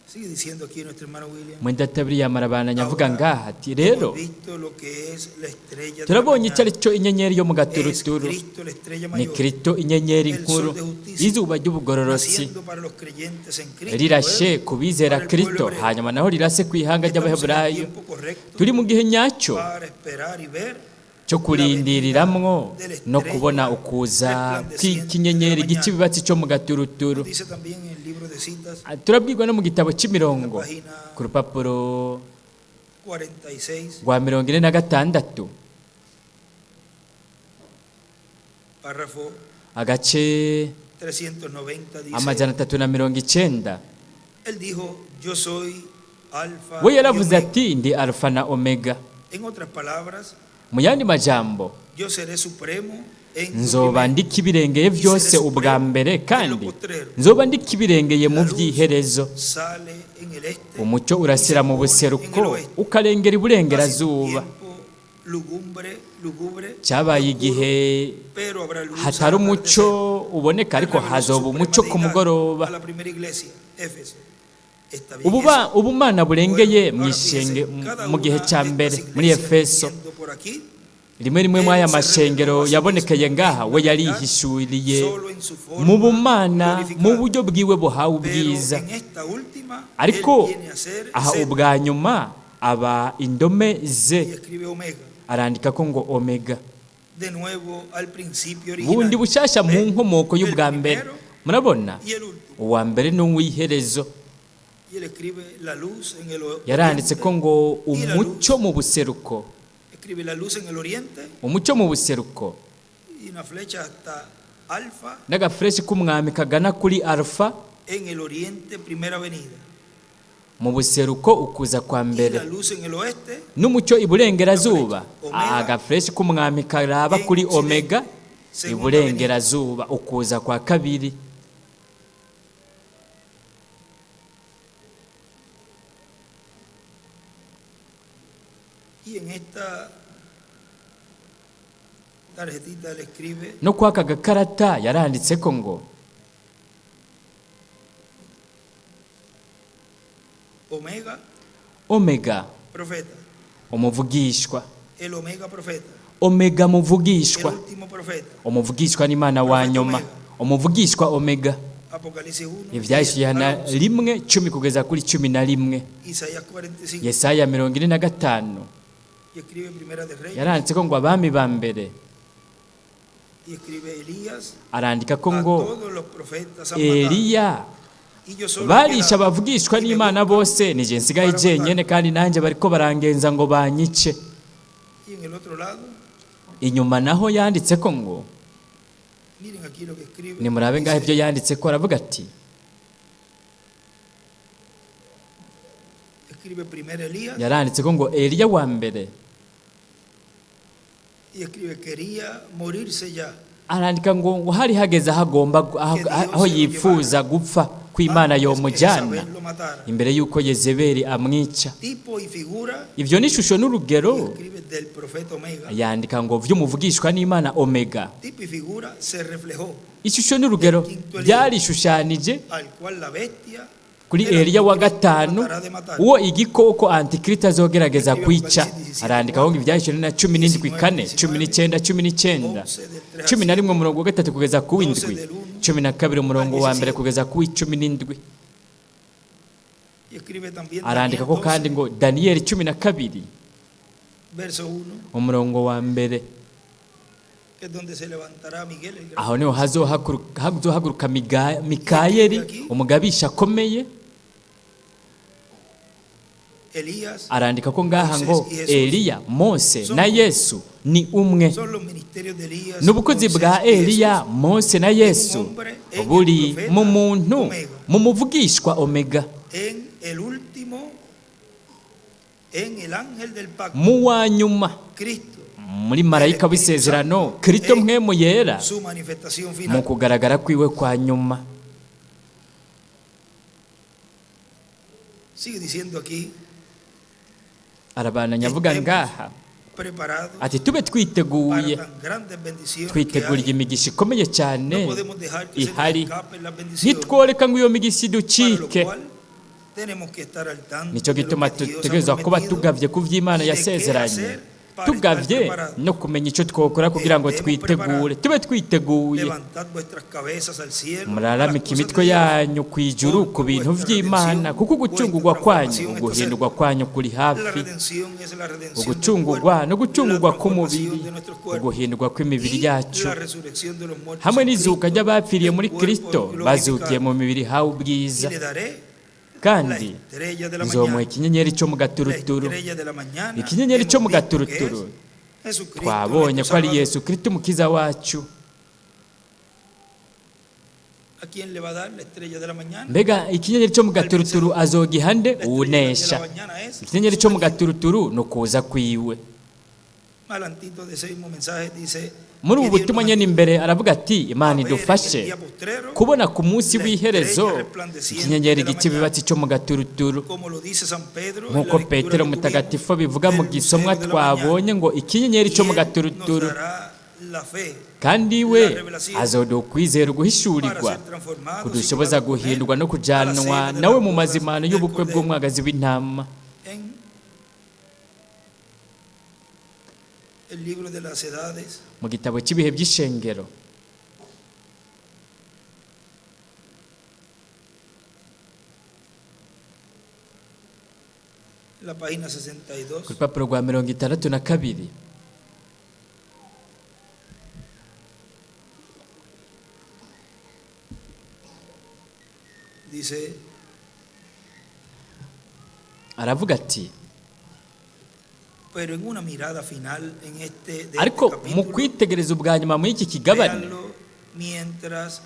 Sigue diciendo aquí nuestro hermano William. Mwene William arabandanya avuga Ahora ngaha ati rero hemos visto lo que es la estrella de la turabonye icyo ari mañana. cyo inyenyeri yo mu Es gaturuturu. Cristo la estrella Ni mayor, Kristo inyenyeri el nkuru, sol de justicia, izuba ry'ubugororotsi, naciendo para los creyentes en Cristo, rirashe luego ku bizera para el pueblo Kristo, hebreo. hanyuma naho rirase ku ihanga Estamos en el ry'Abaheburayo. tiempo correcto Turi mu gihe nyacyo para esperar y ver cyo la venida kurindiriramwo de la no kubona estrella ukuza resplandeciente de la kw'ikinyenyeri gica mañana. ibibatsi cyo mu gaturuturu. Dice también en el libro de citas, Ah, turabwirwa no mu gitabo en la cy'imirongo página ku rupapuro 46, rwa 46, párrafo agace 390, dice, 390. Él dijo, yo soy Alfa We y yaravuze Omega. ati ndi Alfa na Omega. En otras palabras, Mu yandi majambo, yo seré supremo en lo nzoba primero ndikibirengeye y byose seré ubwa supremo mbere, en lo kandi postrero. nzoba ndikibirengeye mu La luz by'iherezo. sale en el este Umucyo y se urasira mu pone en el buseruko oeste. ukarengera Ha sido un iburengerazuba. tiempo lúgubre, lúgubre y Cyabaye oscuro, igihe pero habrá luz al hatari umuco atardecer. uboneka, Él ariko reveló su hazoba suprema umuco ku deidad a mugoroba. la primera iglesia, Éfeso. ¿Está bien Ububa eso? ubumana Bueno, burengeye mu ahora ishenge fíjense, cada mu gihe una cya de mbere estas muri iglesias Efeso. viniendo por aquí, Rimwe rimwe muri aya Él se mashengero reveló a sí yabonekeye mismo ngaha, en we la deidad, yarihishuriye solo en su mu forma bumana, mu glorificada. buryo bwiwe buhawe Pero ubwiza. en esta última, Él Ariko viene a ser aha Z ubwa nyuma aba indome y ze, escribe Omega. arandika ko ngo Omega, De nuevo al principio bundi original. bushasha mu ¿Ve? nkomoko El y'ubwa mbere. primero Murabona, y el último. uwa mbere n'uw'iherezo. Y él escribe la luz en el Yaranditse oriente ko ngo y la luz. umucyo mu buseruko, Escribe la luz en el oriente umucyo mu buseruko, y una flecha hasta Alfa n'agafureshi k'umwami kagana kuri Alfa en el oriente, primera venida. mu buseruko, ukuza kwa Y mbere, la luz en el oeste n'umucyo iburengerazuba, la flecha Omega agafureshi k'umwami karaba en kuri occidente, Omega segunda venida. iburengerazuba, ukuza kwa kabiri. Y en esta tarjetita él escribe No kwa aka gakarata yaranditse ko ngo Omega Omega profeta, umuvugishwa, el Omega profeta, Omega el muvugishwa, último profeta. umuvugishwa n'Imana wa Profeta nyuma, Omega. umuvugishwa Omega. Apocalipsis 1, Ibyahishije 10 na al 11, 1, 10 kugeza kuri 11, Isaías 45 Yesaya 45. y escribe Primera de Reyes Yaranditse ko ngo abami ba mbere, y escribe Elías, arandika ko a ngo todos los profetas han matado Eliya y yo solo he barisha quedado abavugishwa y me n'Imana buscan bose, nije nsigaye para jenyene, matarme. kandi nanjye bariko barangenza ngo banyice. Y en el otro lado, Inyuma naho yanditse ko ngo miren aquí lo que escribe, nimurabe ngaho dice ibyo yanditse ko aravuga ati escribe primero Elías yaranditse ko ngo Eliya wa mbere, y escribe quería morirse ya arandika ngo hari hageze aho agomba que Dios aho se lo yifuza llevara gupfa ko Imana antes que yomujyana Jezabel lo matara. imbere y'uko Yezebeli amwica. Tipo y figura, Ibyo ni ishusho y n'urugero, escribe del profeta Omega. yandika ngo vy'umuvugishwa n'Imana Omega. Tipo y figura se reflejó Ishusho n'urugero del quinto Elías, byarishushanyije al cual la bestia kuri del Eliya wa anticristo gatanu, tratará de matar. uwo igikoko antikristo azogerageza Escribe kwica. Apocalipsis 17, Arandikaho ngo 4, ibyahishwe na 17 19, 4, 19, 19, 19, 11 del 3 al 11 7, umurongo wa 3 kugeza ku 12 w'indwi, del 1 12 al umurongo wa mbere 17. kugeza ku w'icumi n'indwi. Y escribe también Daniel Arandika ko kandi 12, ngo Daniyeli 12 verso 1, umurongo wa mbere, que es donde se levantará Miguel el gran aho niho hazohaguruka Y escribe Mikayeli aquí umugabisha akomeye. Elías, Arandika ko ngaha ngo Moisés y Jesús Eliya, Mose son na uno. Yesu ni umwe. Son los ministerios de Elías, N'ubukozi Moisés bwa y Jesús Eliya, Mose na en un Yesu hombre, en el buri mu profeta muntu, Omega, mu muvugishwa Omega, en el último, en el ángel del pacto, mu wa nyuma, Cristo, muri el marayika Espíritu w'isezerano Santo, Kristo en mpwemu yera, su manifestación mu final. kugaragara kwiwe kwa nyuma. Sigue diciendo aquí, Arabananya avuga ngaha preparados ati tube twiteguye, para tan grandes bendiciones que twiteguriye hay. imigisha ikomeye cyane No podemos dejar que se nos ihari. escapen las bendiciones, Ntitworeka ngo iyo migisha para lo iducike. cual tenemos que estar al tanto Nicyo de lo gituma que Dios ha dutegerezwa kuba prometido tugavye ku vy'Imana y de qué yasezeranye, hacer para estar tugavye preparados. no kumenya icyo twokora kugira ngo Estemos twitegure, tube twiteguye. Levantad vuestras cabezas al cielo, a las Muraramika cosas de imitwe Dios, yanyu ku ijuru ku bintu vy'Imana, kuko ugucungurwa kwanyu, uguhindurwa kwanyu kuri La hafi. redención es la redención del Ugucungurwa cuerpo, no gucungurwa la transformación k'umubiri, de nuestros cuerpos uguhindurwa kw'imibiri y yacu, la resurrección de los muertos hamwe en n'izuka Cristo, ry'abapfiriye en muri cuerpos Kristo bazukiye glorificados. mu mibiri hawe Y ubwiza. le daré la Kandi estrella de la nzomuha mañana. ikinyenyeri cyo mu La gaturuturu. estrella de la mañana Ikinyenyeri cyo mu hemos visto que gaturuturu es Jesucristo twabonye nuestro ko ari Salvador. Yesu Kristo umukiza wacu. ¿A quién le va a dar la estrella de la mañana? Mbega ikinyenyeri cyo mu gaturuturu azogiha nde? La estrella de Uwunesha. la mañana es Ikinyenyeri cyo mu gaturuturu ni ukuza kwiwe. Adelantito de ese mismo mensaje dice Muri ubu que Dios butumwa nos nyene ayude imbere aravuga ati Imana a ver en el idufashe día postrero kubona ku munsi la w'iherezo estrella resplandeciente ikinyenyeri de la gica ibibatsi cyo mu gaturuturu, como lo dice San Pedro en la nk'uko lectura Petero que tuvimos mutagatifu bivuga mu del gisomwa lucero de la mañana. twabonye ngo ikinyenyeri Y cyo mu él nos gaturuturu, dará la fe kandi we la revelación azoduha ukwizera para uguhishurirwa ser transformados y kudushoboza llevados con él guhindurwa no a la kujanwa cena de nawe las mu bodas mazimano del y'ubukwe Cordero. bw'umwagazi w'intama. En el libro de las edades, Mu gitabo cy'ibihe by'ishengero, la página 62, ku rupapuro rwa 62, dice: aravuga ati pero en una mirada final en este, de este ariko mu capítulo, kwitegereza ubwa nyuma muri iki kigabane, véanlo mientras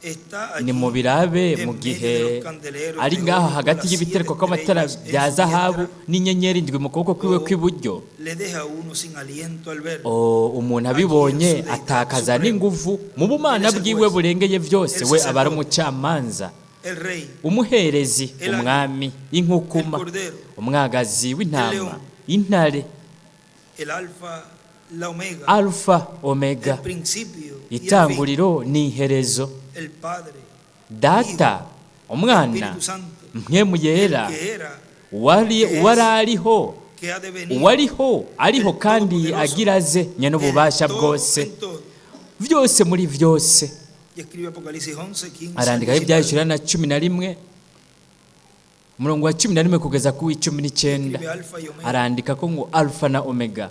está allí ni mu birabe en mu medio gihe de los candeleros ari de ngaho oro con hagati las y'ibitereko siete kw'amatara estrellas en bya su zahabu diestra, n'inyenyeri ndwi mu kuboko kwiwe kw'iburyo, le deja a uno sin aliento al verlo. Umuntu abibonye atakaza n'inguvu mu bumana bwiwe burengeye byose. We aba ari umucamanza, El rey, umuherezi, umwami, el inkukuma, cordero, umwagazi w'intama, intare, el alfa, la omega, Alfa Omega, el principio y el fin, itanguriro n'iherezo, el Padre, Data, Umwana, Espíritu Santo, Mpwemu Yera, que era, uwari uwari ariho, que ha de venir, uwariho, ariho kandi agira aze, nyene el ububasha todo bwose, en todo. byose muri byose. Y escribe Apocalipsis 11, 15, Arandikaho 19. ibyahishura na 11, umurongo wa 11 kugeza ku w'icumi n'icyenda. Escribe Alfa y Omega. Arandika ko ngo Alfa na Omega.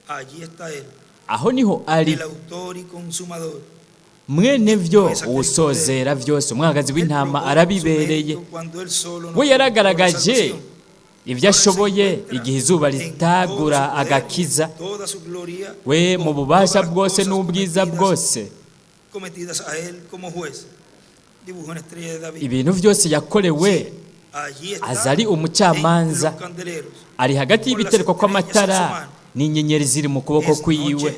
Allí está él, Aho niho ari, el autor y consumador. mwene vyo, uwusozera vyose, umwagazi Él w'intama probó su arabibereye. mérito cuando él solo nos We compró la yaragaragaje salvación. ibyo Ahora se ashoboye encuentra igihe izuba en todo ritagura su poder, agakiza. toda su gloria, We mu con bubasha todas las bwose cosas n'ubwiza cometidas, bwose, cometidas a él como juez. Dibujó una estrella de David. ibintu byose yakorewe, Allí está aza ari en umucamanza, los candeleros. ari hagati y'ibitereko kw'amatara n'inyenyeri ziri mu kuboko Es kwiwe. noche,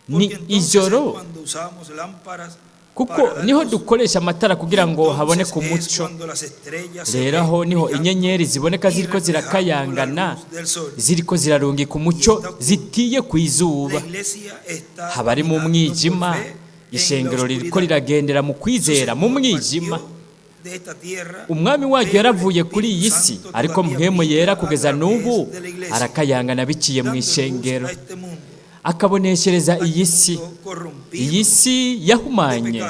Ni porque entonces es ijoro, cuando usamos lámparas kuko para dar niho luz. dukoresha amatara kugira ngo Entonces haboneke es umuco. cuando las estrellas se Rero ven aho niho brillando inyenyeri ziboneka y ziriko reflejando la zirakayangana, luz del sol. ziriko zirarungika umuco zitiye ku La izuba. iglesia está Haba ari mu caminando por mwijima, fe en la ishengero ririko oscuridad. riragendera mu Su kwizera mu Señor mwijima. partió de esta tierra, Umwami wacu pero el yaravuye kuri Espíritu iyi si, Santo ariko todavía Mpwemu Yera brilla a kugeza través n'ubu de la iglesia, arakayangana biciye mu dando luz ishengero, a este mundo, akaboneshereza a iyi este si, mundo corrompido iyi si yahumanye,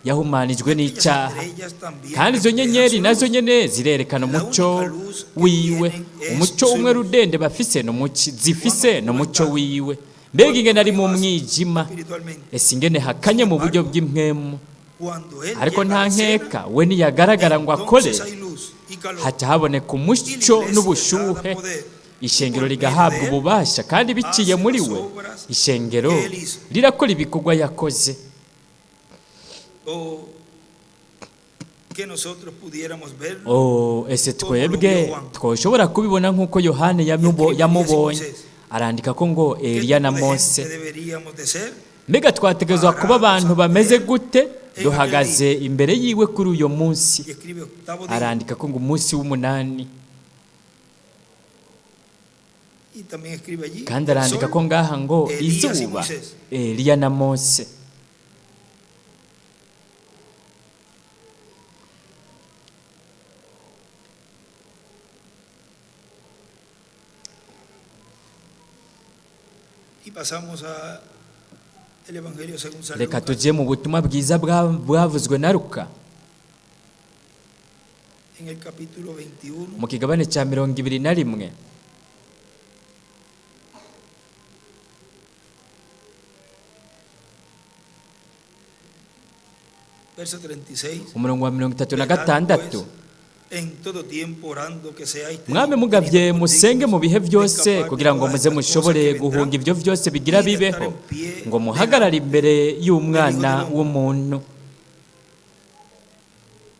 yahumanijwe Aquellas n'icyaha. estrellas también Kandi izo reflejan nyenyeri su nazo luz. nyene zirerekana umuco wiwe. Umuco umwe rudende bafise zifise ni umuco wiwe. Mbega ingene ari mu mwijima, Espiritualmente. ese ingene hakanye mu buryo bw'impwemu! Cuando él Ariko llega nta a la escena, nkeka, we niyagaragara ngo akore, entonces hay luz y calor. haca haboneka Y la umuco iglesia es dada n'ubushuhe, poder. ishengero rigahabwa ububasha, kandi biciye muri we ishengero rirakora ibikorwa yakoze. O que nosotros pudiéramos verlo Oh, ese twebwe twoshobora kubibona nk'uko Yohani yamubonye. Arandika ko ngo ¿Qué Eliya na tipo de Mose. gente deberíamos de ser Mbega twategerezwa kuba abantu bameze gute Duhagaze imbere yiwe kuri uyo munsi. Y escribe octavo día. Arandika ko ngo umunsi w'umunani. Y también escribe allí Kandi el arandika sol, ko ngaha ngo Elías y izuba, Moisés. Eliya na Mose. Y pasamos a el Evangelio según San Reka Lucas, tujye mu butumwa bwiza bwavuzwe na Luka, en el capítulo 21, mu kigabane cya 21, verso 36. umurongo wa mirongo itatu na Velad, gatandatu. pues, en todo tiempo orando que seáis Mwami tenidos mugavye por musenge dignos mu bihe de byose escapar de kugira ngo todas muze estas cosas mushobore que guhunga vendrán ibyo byose bigira y de estar bibeho, en pie ngo muhagarare imbere y'umwana del Hijo del Hombre. w'umuntu.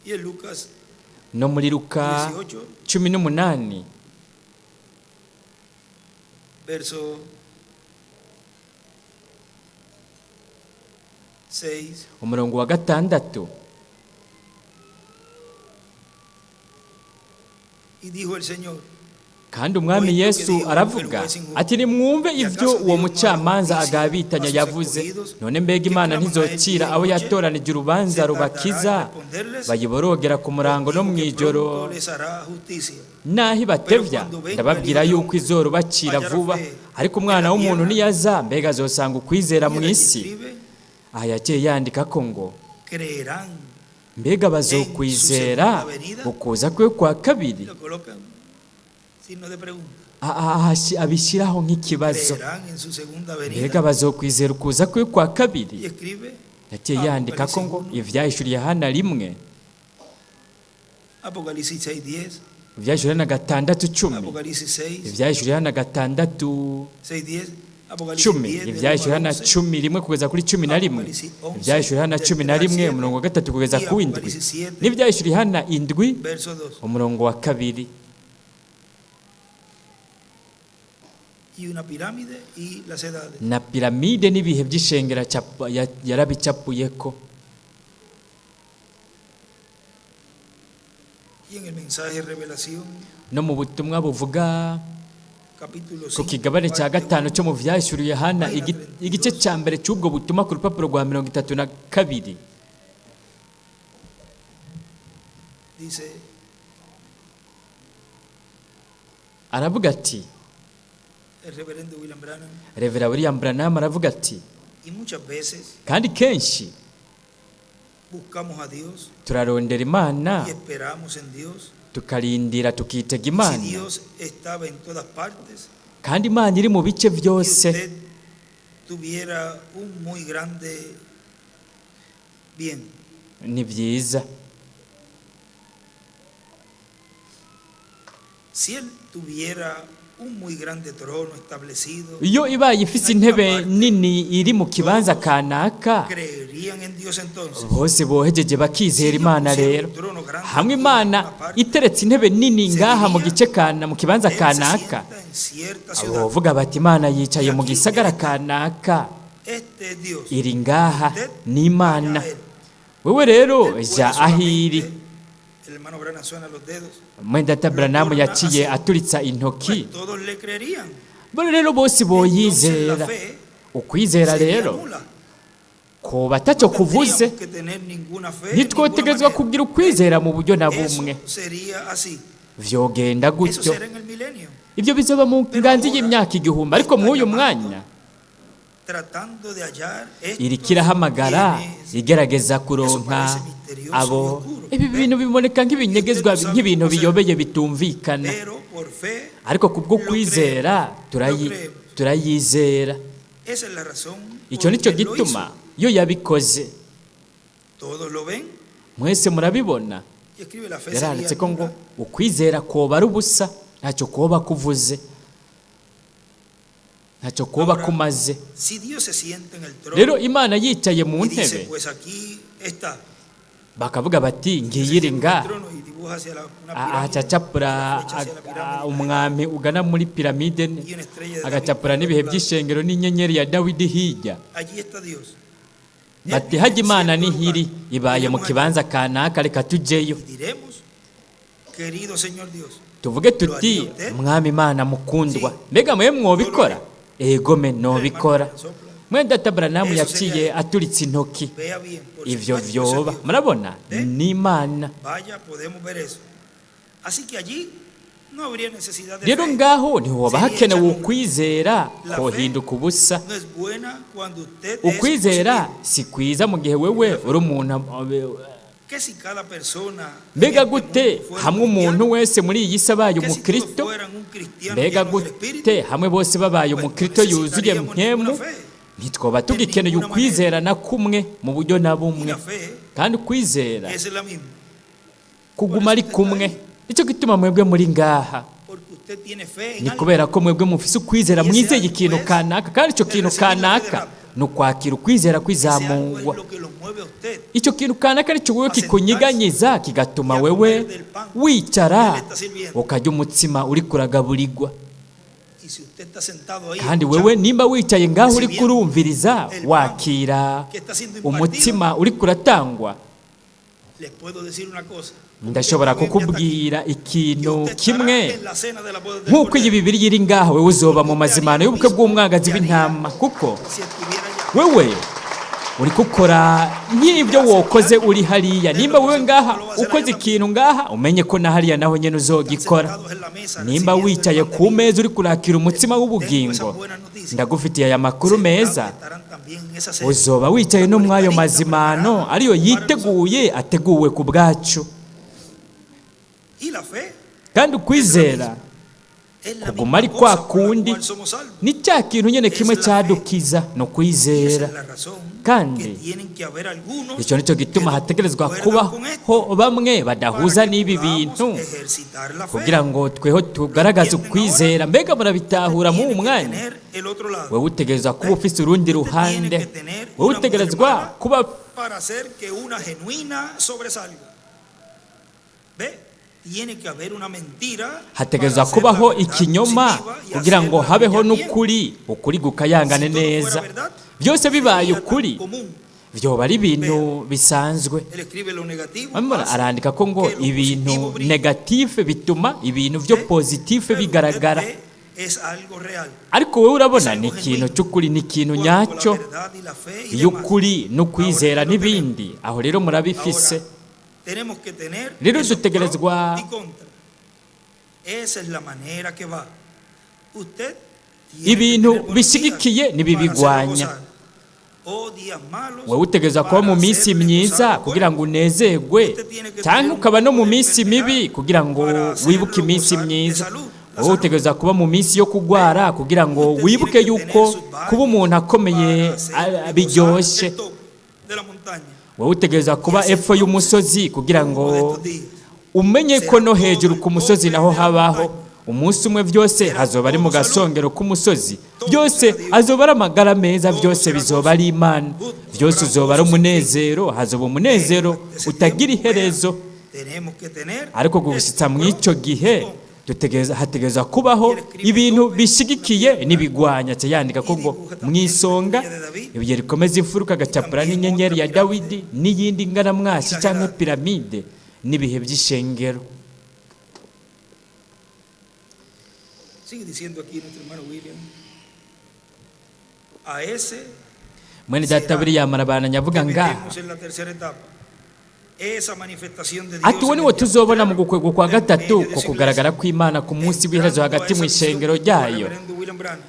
Y en Lucas No muri Luka 18, 18, verso 6, umurongo wa 6. y dijo el Señor: Kandi umwami Yesu aravuga ati: nimwumve ibyo uwo mucamanza agabitanya yavuze. None mbega Imana ntizocira abo yatoranije urubanza ¿se tardará en rubakiza, responderles? bayiborogera ku murango no Os mu digo que ijoro? pronto les hará justicia. Naho ibatevya, ndababwira yuko izorubacira vuba. Ariko umwana w'umuntu niyaza, mbega azosanga ukwizera Y mu él allí isi? escribe: Aha yagiye yandika ko ngo creerán. mbega bazokwizera ukuza kwe kwa kabiri? Lo colocan signo de pregunta. Abishyiraho nk'ikibazo. Creerán en su segunda Mbega venida. bazokwizera ukuza kwe kwa Y kabiri? escribe Yagiye yandika ko ngo ivyahishuriye Yohana 1, Apocalipsis 6:10, ivyahishuriye Yohana 6:10, Apocalipsis 6, ivyahishuriye Yohana 6 6:10, Apocalipsis 10, 10, del 1 ivyahishuriye al Yohana 11, 11 kugeza kuri 11, ivyahishuriye Yohana 11 umurongo wa 3 kugeza y ku 7, Apocalipsis 7, n'ivyahishuriye Yohana 7 verso 2. umurongo wa 2. Y una pirámide y las edades. Na piramide n'ibihe by'ishengera yarabicapuyeko. Y en el mensaje Revelación, No mu butumwa buvuga capítulo ku 5, kigabane cya parte 5 1, cyo mu vyahishuriye Yohana, igice cya mbere cy'ubwo butumwa ku rupapuro rwa 32, dice: aravuga ati, el reverendo William Branham, Revera William Branham aravuga ati, y muchas veces kandi kenshi buscamos a Dios turarondera Imana, y esperamos en Dios. tukarindira tukitega Si Imana, Dios estaba en todas partes kandi Imana iri mu bice y byose, usted tuviera un muy grande bien. Ni byiza. Si él tuviera un muy grande trono establecido, Iyo ibaye ifise intebe nini iri mu kibanza kanaka, creerían en Dios entonces. bose bohejeje bakizera Imana. Rero hamwe Imana iteretse intebe nini ngaha mu gice kana mu kibanza Él se kanaka, sienta en cierta ciudad. bovuga bati: Imana yicaye mu gisagara kanaka, Este es Dios. iri ngaha Usted ni Imana, vaya a él. wewe rero Él puede ja ahiri. solamente, el hermano Branham suena los dedos. Mwendata Branamu yaciye aturitsa intoki. Pues todos le creerían. Bo rero bose Entonces la boyizera. fe Ukwizera sería rero nula. koba atacyo No kuvuze. tendríamos que tener ninguna fe, Ntitwotegerezwa ninguna kugira ukwizera mu buryo na manera. bumwe. Eso sería así. Vyogenda Eso gutyo. será en el milenio. Ibyo bizoba mu nganzi y'imyaka 1000, ariko mw'uyu mwanya Tratando de hallar estos iriko irahamagara, quienes igerageza kuronka abo. Ibi bintu biboneka nk'ibinyegezwa, nk'ibintu biyobeye bitumvikana, pero por fe, ariko kubwo kwizera turayizera. esa es la razón Icyo por nicyo qué lo gituma hizo. iyo yabikoze. Todos lo ven Mwese murabibona. y escribe: la fe Yaranditse sería ko ngo nula. ukwizera koba ari ubusa, ntacyo koba kuvuze, ntacyo koba kumaze. Si Dios se sienta en el trono Rero Imana yicaye mu y dice, ntebe, pues aquí está. bakavuga bati Se ngiyi iri sienta en el ngaha, trono y dibuja hacia una pirámide, acacapura una flecha hacia la pirámide, umwami ugana muri piramide, y una estrella de David agacapura por n'ibihe otro lado. by'ishengero n'inyenyeri ya Dawidi hirya. Allí está Dios. Bati hajya Imana nihiri ibaye mu kibanza kanaka, reka tujyeyo. Y diremos, querido Señor Dios, Tuvuge tuti: "Mwami Imana mukundwa, mbega mwe mwobikora?" Egome, nobikora. Mwene data Branamu yaciye aturitse intoki. Vea bien, por Ivyo supuesto, vyoba. es Dios. Murabona, ni Imana. Vaya, podemos ver eso. Así que allí no habría necesidad de Rero fe. ngaho ntihoba hakenewe ukwizera, kohinduka ubusa. No es buena cuando usted es Ukwizera positivo. si kwiza mu gihe wewe uri umuntu. Que si cada persona en Mbega este gute mundo fuera hamwe un umuntu cristiano, wese muri iyi si abaye que si todos umukristo, fueran un cristiano mbega lleno del Espíritu, gute hamwe bose babaye pues no umukristo yuzuye necesitaríamos mpemu, ninguna fe. ntitwoba tugikeneye ukwizera na kumwe mu buryo na Y bumwe. la fe Kandi ukwizera es la misma, kuguma ari kumwe. Nicyo gituma mwebwe muri ngaha, porque usted tiene fe en ni algo. kubera ko mwebwe mufise ukwizera, mwizeye ikintu kanaka, kandi icyo kintu kanaka ni ukwakira ukwizera Ese algo kwizamungwa. es lo que lo mueve a usted Icyo kintu kanaka nicyo wewe kikunyiganyiza, kigatuma wewe wicara ukarya umutsima uri kuragaburirwa. Y si usted está sentado ahí Kandi wewe escuchando nimba wicaye ngaho uri kurumviriza, wakira que está siendo impartido, umutsima uri kuratangwa, les puedo decir una cosa. Ndashobora Esta Biblia está aquí. kukubwira Que ikintu usted estará kimwe. en la cena de la boda del Nk'uko iyi Cordero, Bibiri iri ngaho, wewe uzoba mu mazimano y'ubukwe bw'umwagazi w'intama, kuko si estuviera allá. wewe uri gukora nk'ibyo wokoze uri hariya. Nimba wewe ngaha ukoze ikintu ngaha, umenye ko na hariya naho nyine uzogikora. Sentados en la mesa, Nimba recibiendo el wicaye pan de ku vida, meza uri kurakira umutsima w'ubugingo, ndagufitiye aya makuru meza: sentados estarán también en esa cena, uzoba wicaye no muri ayo mazimano ariyo yiteguye, ateguwe ku bwacu. Y la fe Kandi ukwizera es la kuguma misma ari kwa cosa por la kundi. cual somos salvos. Ni cya kintu nyine kimwe cyadukiza, ni Y esa ukwizera. es la razón Kandi que tienen que haber algunos icyo nicyo que gituma no hategerezwa concuerdan con esto, kubaho bamwe badahuza para que n'ibi podamos bintu, ejercitar la fe. kugira ngo tweho tugaragaze ukwizera. Mbega murabitahura mu Tiene que mwanya? tener el otro lado Wewe utegerezwa kuba ufise urundi ruhande. Wewe utegerezwa kuba para hacer que una genuina sobresalga. ¿Ve? Tiene que haber una mentira para Hategerezwa hacer la kubaho verdad ikinyoma positiva y kugira ngo hacerla habeho brillar bien. n'ukuri, ukuri gukayangane Si todo fuera neza. verdad, Byose bibaye sería tan ukuri, común. vyoba ari ibintu bisanzwe. Él escribe lo negativo, Amara hace arandika ko ngo que lo ibintu positivo brille. negative bituma ibintu byo ¿Ve? positive Pero usted bigaragara. ve, es algo real. Ariko wowe urabona, ni ikintu cy'ukuri, ni ikintu Cuanto a la nyacyo, verdad y la fe y iyo demás. ukuri no kwizera Ahora lo tenemos. n'ibindi. Aho rero murabifise. Ahora, tenemos que tener Rero esos dutegerezwa pros y contra. Esa es la manera que va. Usted tiene que ibintu tener buenos bishigikiye días para n'ibibigwanya. hacerlo gozar, o días malos Wowe utegerezwa kuba para mu minsi hacerle myiza gozar lo kugira bueno. ngo unezerwe, cyangwa ukaba no mu minsi mibi kugira ngo wibuke iminsi myiza. Wowe utegerezwa kuba mu minsi yo kugwara kugira ngo Usted wibuke tiene que yuko tener sus valles kuba umuntu akomeye para hacerle gozar biryoshye. el tope de la montaña. Wowe utegerezwa kuba epfo y'umusozi kugira ngo Uno de estos días. umenye ko no hejuru ku musozi naho habaho. Umunsi umwe byose hazoba ari mu gasongero k'umusozi, byose azoba ari amagara meza, byose bizoba ari Imana, byose uzoba ari umunezero, hazoba umunezero utagira iherezo. Tenemos que tener Ariko gushyitsa mu icyo gihe hategereza kubaho ibintu bishigikiye n'ibigwanya. Aca yandika ko ngo mu isonga ibuye rikomeza imfuruka, agacapura n'inyenyeri ya Dawidi n'iyindi ngaramwashi cyangwa piramide n'ibihe by'ishengero. Sigue diciendo aquí nuestro hermano William. A ese Mwene data William arabandanya avuga que ngaha veremos en la tercera etapa. Esa manifestación de Dios ati uwo en niwo el día tuzobona mu postrero, gukwegwa kwa en gatatu, medio de ko su kugaragara iglesia, kw'Imana ku munsi w'iherezo entrando hagati a mu esa visión ishengero que tuvo el ryayo. reverendo William Branham,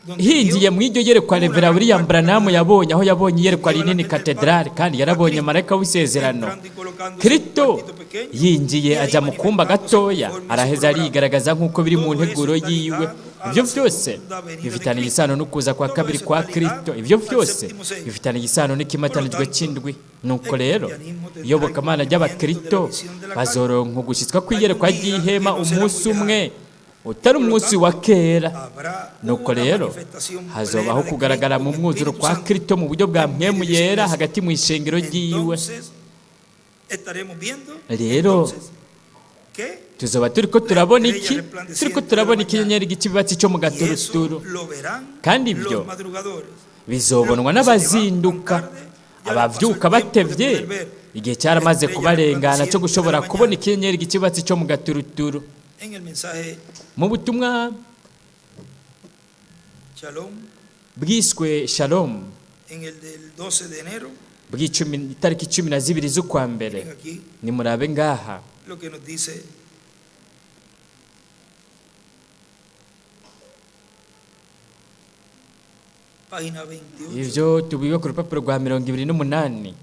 donde Hinjiye vio mu iryo yerekwa una Revera gran William puerta Branham catedral, yabonye, aho yabonye iyerekwa vio al rinini ángel del katedrali, pacto, kandi a yarabonye Cristo, marayika w'isezerano, entrando y colocándose en un Kristo cuartito pequeño, yinjiye y ahí ajya mu kumba manifestándose gatoya, conforme a su araheza programa. arigaragaza nk'uko biri mu Todo eso nteguro está yiwe. ligado a Ibyo la byose segunda venida de bifitaniye Cristo. isano n'ukuza kwa Todo kabiri eso kwa está ligado Kristo. Ibyo al byose séptimo sello. bifitaniye isano Por lo n'ikimatanijwe tanto, c'indwi. Nuko el rero cristianismo tendrá el iyobokamana cumplimiento de la ry'abakristo visión de la carta. bazoronka ugushyitswa kw'iyerekwa Algún día que ry'ihema no será umunsi muy umwe lejano. utari Por lo umunsi wa tanto, kera. habrá Nuko una rero manifestación plena hazobaho de kugaragara Cristo mu en mwuzuro Espíritu kwa Santo Kristo mu buryo bwa en mpwemu medio de su yera iglesia. hagati mu ishengero ryiwe. Entonces, estaremos viendo Rero entonces que tuzoba turiko la turabona estrella iki? Turiko resplandeciente de la turabona mañana, ikinyenyeri gica cyo mu y eso gaturuturu. lo verán Kandi los ibyo madrugadores, los bizobonwa que se levantan n'abazinduka, tarde Abavyuka batevye, igihe cyaramaze kubarengana cyo gushobora kubona ikinyenyeri gikibatsi cyo mu gaturuturu. En el mensaje Mu butumwa Shalom, bwiswe Shalom, en el del 12 de enero, bw'icumi, itariki 12 z'ukwa mbere, miren aquí nimurabe ngaha lo que nos dice página 28. Ivyo tubiwe ku rupapuro rwa 28.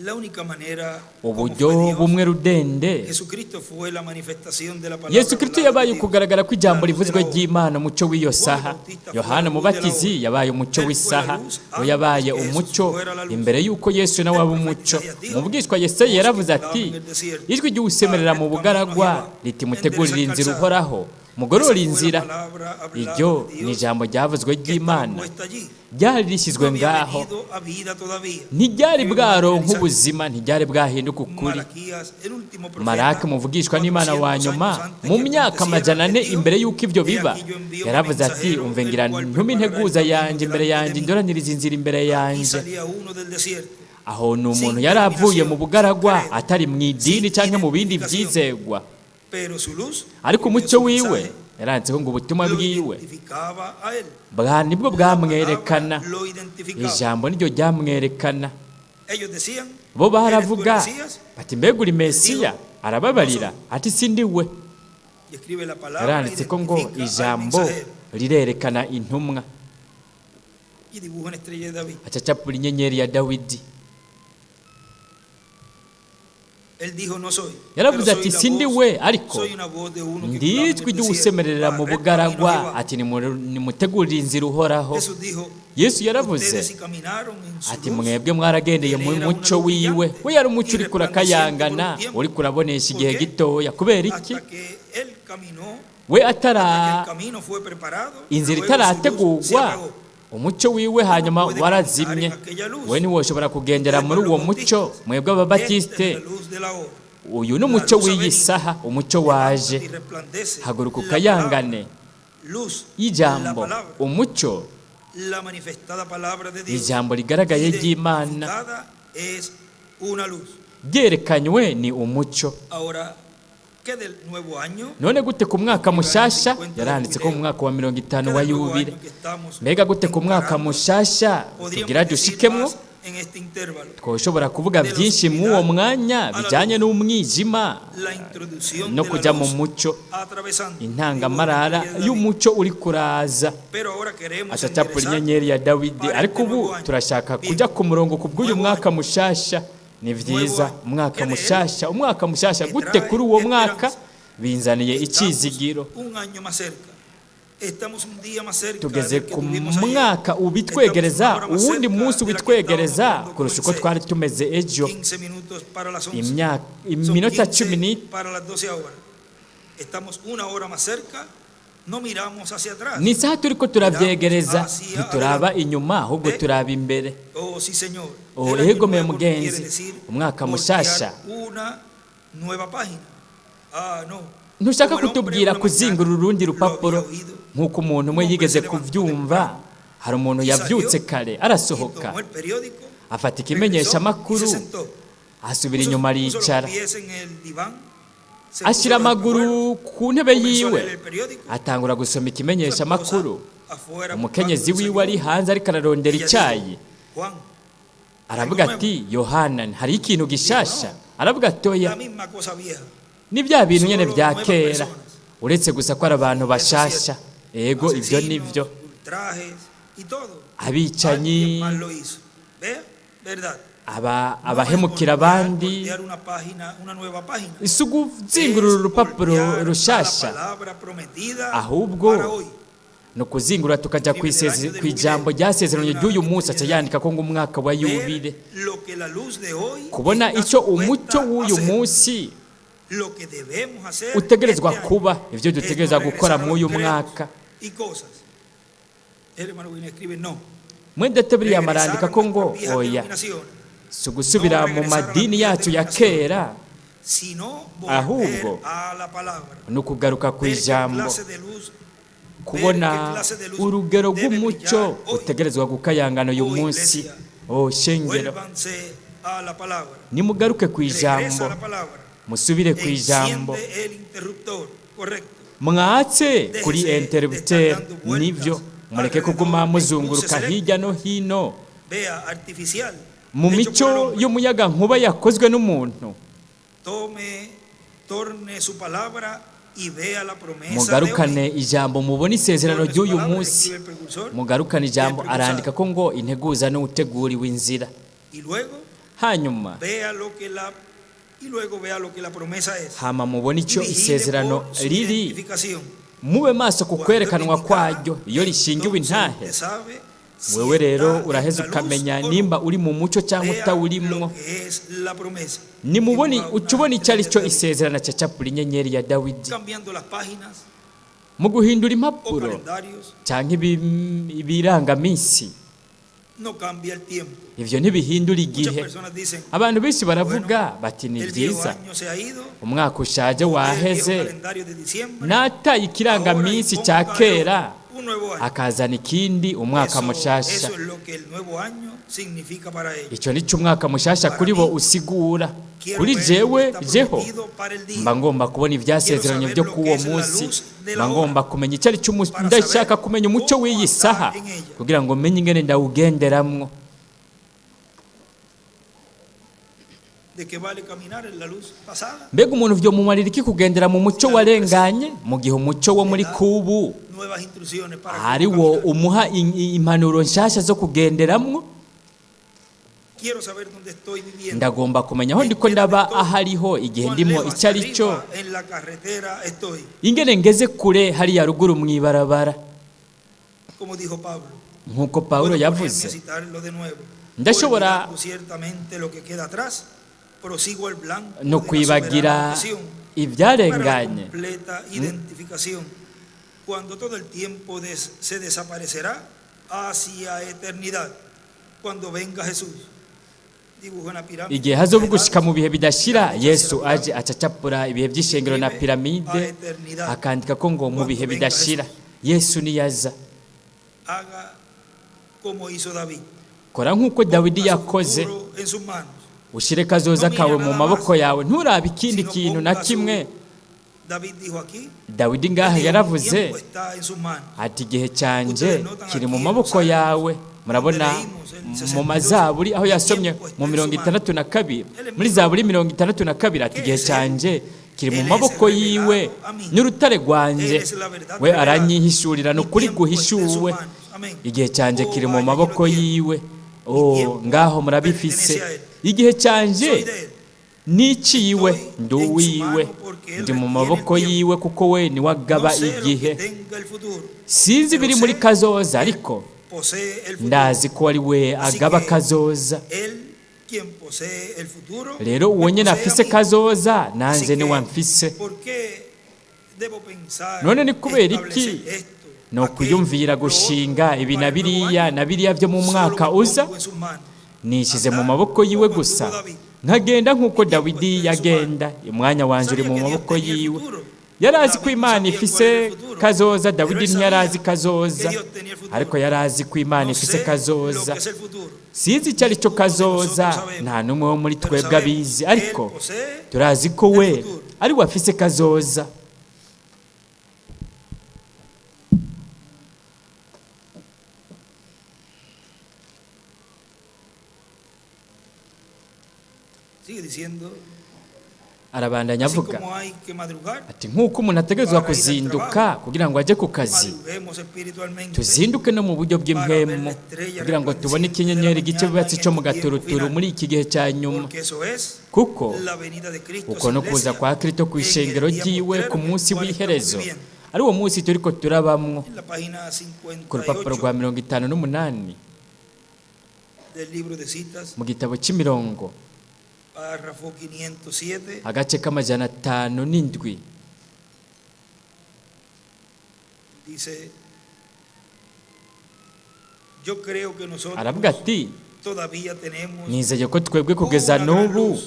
La única manera como Uburyo fue Dios, bumwe rudende, Jesucristo fue la manifestación de la palabra Yesu Kristo hablada yabaye de Dios, ukugaragara kw'ijambo la luz de rivuzwe la hora. ry'Imana, umuco w'iyo saha. Yohana Umubatizi yabaye umuco w'isaha, we yabaye umuco imbere y'uko Yesu nawe aba umuco. Umubwishwa Yesaya yaravuze ati: "Ijwi ry'usemerera mu bugaragwa riti mutegurire inzira Uhoraho, mugorore Esa fue la inzira." palabra hablada Iryo de ni Dios ijambo ryavuzwe que estaba ry'Imana puesta allí. ryari No rishyizwe había ngaho. venido a vida todavía. Ntiryari Escribe bwaronka Isaac. ubuzima, ntiryari bwahinduka ukuri. Malaquías, el último profeta, Maraki, umuvugishwa n'Imana wa 400 nyuma, años antes mu que myaka aconteciera, 400 él dijo, imbere y'uko ivyo "He biba, aquí yo envío mi yaravuze ati: mensajero, "Umve, el ngira cual ntume preparará el integuza camino yanjye imbere delante de yanjye, mí". indoraniriza inzira imbere Aquí yanjye." salía uno del desierto, Aho ni umuntu sin yari avuye mu denominación, bugaragwa, sin credo, atari mu idini sin canke mu bindi identificación. vyizegwa, Pero su luz, ariko porque umuco su wiwe, mensaje, yaranditseho ngo ubutumwa lo bwiwe identificaba a él. bwa nibwo La bwamwerekana. palabra lo identificaba. Ijambo niryo ryamwerekana. Ellos decían, Bo ¿eres tú el baravuga Mesías? bati: "Mbega uri Mesiya?" Arababarira ati: "Sindi we." Y escribe la palabra, Yaranditse ko ngo identifica al ijambo mensajero rirerekana intumwa, y dibuja una estrella de David. acacapura inyenyeri ya Dawidi. Él dijo, no soy, pero Yaravuze soy ati: la "Sindi voz, we, ariko soy una voz de uno que ndi clama en ijwi el desierto, ry'uwusemerera mu barred camino a bugaragwa Jehová". ati: "Nimutegurire inzira Uhoraho." Jesús dijo, Yesu yaravuze ustedes si caminaron en su ati: luz, "Mwebwe mwaragendeye él mu era una muco luz wiwe." brillante We yari umuco y uriko resplandeciente por un urakayangana, tiempo. uriko urabonesha ¿Por igihe qué? gitoya. Kubera iki? Hasta que él caminó, We hasta que atara el camino fue preparado, inzira luego su luz se itarategurwa, apagó. umuco wiwe hanyuma puede warazimye. caminar en aquella luz. We ntiwoshobora kugendera Ustedes muri los uwo muco. bautistas, Mwebwe esta ababatiste, es la luz de la hora. uyu ni La umuco luz ha w'iyi venido. saha, umuco Levántate waje, y resplandece haguruka la ukayangane. palabra, luz, la Y'ijambo, palabra, umuco, la manifestada palabra de Dios, ijambo rigaragaye ry'Imana identificada es una luz. ryerekanywe ni umuco. Ahora, ¿qué del nuevo año? None gute ku mwaka mushasha? Yaranditse ko mu mwaka wa 50 ¿Qué wa del nuevo yubile. año que estamos Mbega gute ku mwaka encarando? mushasha Podríamos tugira decir dushikemwo? más en este intervalo. Twoshobora kuvuga byinshi mw'uwo mwanya bijyanye n'umwijima La introducción no de la kujya mu luz muco, atravesando intangamarara dibujo una estrella de David. y'umuco uri kuraza, Pero ahora queremos acacapura enderezar inyenyeri ya Dawidi. para Ariko este ubu nuevo año. turashaka Bien. kujya ku murongo ku bw'uyu Nuevo mwaka año. mushasha. Ni vyiza, año. umwaka ¿Qué de él? mushasha, umwaka mushasha Me gute trae kuri uwo mwaka? esperanza. Binzaniye Estamos icizigiro. un año más cerca. Estamos un día más cerca Tugeze del que ku tuvimos ayer. mwaka ubitwegereza, Estamos una hora más uwundi cerca munsi de la que ubitwegereza estábamos cuando kurusha uko comencé. twari tumeze ejo. 15 minutos para las 11. Imyaka, Son iminota 15 cumi ni para las 12 ahora. Estamos una hora más cerca. No miramos hacia atrás. Ni isaha turiko turavyegereza, ntituraba inyuma ahubwo turaba imbere. Oh, sí, Señor. Oh, El año ego me nuevo mugenzi. quiere decir Umwaka voltear mushasha. una nueva página. Ah, no. Ntushaka Como el hombre kutubwira una kuzingura mañana urundi lo rupapuro, había oído nk'uko umuntu umwe Un hombre yigeze se levantó kuvyumva. temprano Hari umuntu y yavyutse salió kare y arasohoka, tomó el periódico, afata regresó ikimenyeshamakuru, y se sentó. asubira Puso, inyuma puso los aricara, pies en el diván, se puso ashyira los amaguru espejuelos, ku ntebe comenzó a yiwe, leer el periódico. atangura gusoma Su ikimenyeshamakuru. esposa afuera Umukenyezi buscando wiwe ari desayuno. hanze ariko ararondera Ella icayi, dijo, Juan, aravuga ati: "Yohana, hari ikintu gishasha?" Aravuga ati: "Oya, la misma cosa vieja. ni bya bintu nyene Solo vya nuevas kera, personas. uretse gusa ko ari abantu Eso es bashasha." cierto. Ego, ivyo Asesinos, nivyo. ultrajes y todo. Abicanyi, Alguien más lo hizo. Vea, verdad. aba No es abahemukira voltear, abandi. voltear una página, una nueva página. Si ukuzingurura Es urupapuro voltear a la rushasha, palabra prometida ahubwo para hoy. ni ukuzingurura tukaja Escribe del año del kw'ijambo jubileo. ryasezeranye Una ry'uyu munsi. Aca estrella de yandika ko ngo umwaka wa Ver yubile, lo que la luz de hoy kubona está ico umuco supuesta a w'uyu hacer. munsi Lo que debemos hacer utegerezwa este año kuba, ivyo es no dutegerezwa gukora regresar a los mw'uyu credos mwaka. y cosas. El hermano Wynne escribe no. Mwene William Regresar arandika a ko ngo nuestras viejas oya, denominaciones, si ugusubira no mu regresar a las madini viejas yacu ya denominaciones, kera, sino volver ahubwo a la palabra. ni ukugaruka ku Ver qué ijambo, clase de luz Kubona urugero rw'umuco utegerezwa gukayangana uyu munsi. Oh shengero, Vuélvanse a la palabra. nimugaruke ku Regresa a ijambo, la palabra. musubire ku ijambo, Enciende el interruptor. Correcto. mwatse kuri interrupteur. Nivyo, mureke kuguma muzunguruka hirya no hino Vea, artificial. mu Hecho por el mico hombre. y'umuyaga nkuba yakozwe n'umuntu. Tome, torne su palabra y vea la promesa de Mugarukane hoy. ijambo, mubone isezerano Torne su ry'uyu palabra, munsi. escribe el precursor. Mugarukane ijambo, arandika ko ngo integuza n'uteguriwe inzira. Y luego Hanyuma vea lo que la y luego vea lo que la promesa es. hama mubone Y icyo vigile isezerano por su riri, identificación. mube maso ku Cuando kwerekanwa es indicada, kwaryo iyo rishingiwe entonces intahe. usted sabe si Wewe rero está en uraheza la luz ukamenya o no. nimba uri mu muco cyangwa Vea utawurimwo. lo que es la promesa. Nimubone, Dibuja una uca ubona icyo ari cyo estrella de David. isezerano, cacapura inyenyeri ya Dawidi. Cambiando las páginas Mu guhindura o impapuro calendarios cyangwa ibirangaminsi, no cambia el tiempo. ivyo ntibihindura Muchas igihe. personas dicen, Abantu benshi baravuga bati ni el viejo byiza, año se ha ido, umwaka ushaje el viejo waheze, calendario de diciembre, nataye ahora ikirangaminsi cya imponga kera, un nuevo año. akazana ikindi umwaka Eso, mushasha. eso es lo que el nuevo año significa para ellos. Icyo nicyo umwaka mushasha kuri bo usigura. Quiero Kuri ver lo que jewe está jeho prometido para el día, mba ngomba kubona ibyasezeranye byo k'uwo munsi, mba ngomba kumenya icyo ari cyo, ndashaka kumenya umucyo w'iyi saha kugira ngo menye ingene ndawugenderamwo. de qué vale caminar en la luz pasada, Mbega umuntu vyomumarira iki kugendera mu mucyo warenganye mu gihe umucyo wo muri kubu nuevas instrucciones para ari cómo wo caminar. umuha impanuro nshasha zo kugenderamwo? Quiero saber dónde estoy viviendo. Ndagomba kumenya aho ndiko ndaba, ahariho igihe Cuán ndimwo lejos icyo ari cyo, arriba en la carretera estoy, ingene ngeze kure hariya ruguru mw'ibarabara. como dijo Pablo. Nk'uko Pawulo Puedo ponerme a yavuze, citarlo de nuevo. Ndashobora Olvidando ciertamente lo que queda atrás, prosigo al blanco no de la soberana kwibagira vocación para la ibyarenganye, completa identificación, cuando todo el tiempo se desaparecerá hacia eternidad, cuando venga Jesús. Dibuja una pirámide igihe hazoba de ugushika mu edades, bihe bidashira, Yesu aje acacapura ibihe by'ishengero na piramide, akandika ko ngo mu bihe bidashira Yesu niyaza. Haga como hizo David. Kora nk'uko Dawidi Ponga su yakoze, futuro en sus manos. ushire kazoza kawe mu maboko yawe, nturabe ikindi Sino kintu na ponga su- kimwe. David dijo aquí, Dawidi ngaha dijo, "Mi yaravuze tiempo está en sus manos." ati igihe cyanjye kiri mu maboko yawe. Murabona mu mazaburi aho yasomye mu 62, muri Zaburi 62, ati igihe cyanjye kiri mu maboko yiwe, n'urutare rwanjye we aranyihishurira, ni ukuri guhishuwe. Igihe cyanjye kiri mu maboko yiwe. Oh, ngaho murabifise, igihe cyanjye Soy de él. niciwe, ndi uwiwe, ndi mu maboko yiwe, kuko we niwe agaba No sé lo que igihe. tenga el futuro. Sinzi ibiri muri kazoza, ariko Posee el futuro. ndazi ko ari we agaba kazoza. Él, quien posee el futuro, Rero uwo me nyene posee a afise mí. kazoza, Así nanje que, niwe amfise. ¿por qué debo pensar, None ni kubera iki establecer esto, no aquello, kwiyumvira lo otro gushinga ibi para na el nuevo biriya año? na biriya byo mu Solo mwaka me uza? pongo en sus manos. Nishize mu maboko yiwe gusa, nkagenda nk'uko Dawidi yagenda. Umwanya wanje uri Sabía mu que Dios maboko tenía el yiwe. futuro. Yari azi ko David no Imana sabía cuál ifise era el futuro, kazoza. pero Dawidi él ntiyari sabía azi kazoza, que Dios tenía el futuro. ariko yari azi ko Imana No ifise sé lo kazoza. que es el futuro. Sinzi icyo ari cyo Ninguno de kazoza, nosotros sabemos. nta n'umwe wo muri Pero twebwe sabemos abizi, que ariko Él posee turazi ko el we futuro. ari we afise kazoza. Sigue diciendo, Arabandanya así avuga como hay que madrugar, ati nk'uko umuntu ategerezwa kuzinduka kugira ngo ajye ku kazi, madruguemos espiritualmente tuzinduke no mu buryo bw'impwemu kugira ngo tubone ikinyenyeri gice bubatsi cyo mu gaturuturu muri iki gihe cya nyuma, porque eso es kuko la venida de Cristo a uko su no kuza iglesia kwa Kristo ku en el ishengero día ryiwe postrero ku en el munsi cual w'iherezo, estamos viviendo. ari uwo munsi turiko turabamwo. En la página Ku rupapuro 58 rwa 58 del libro de citas, mu gitabo cy'imirongo, párrafo 507, agace k'507, dice, yo creo que nosotros aravuga ati todavía tenemos nizeye ko twebwe kugeza una gran n'ubu luz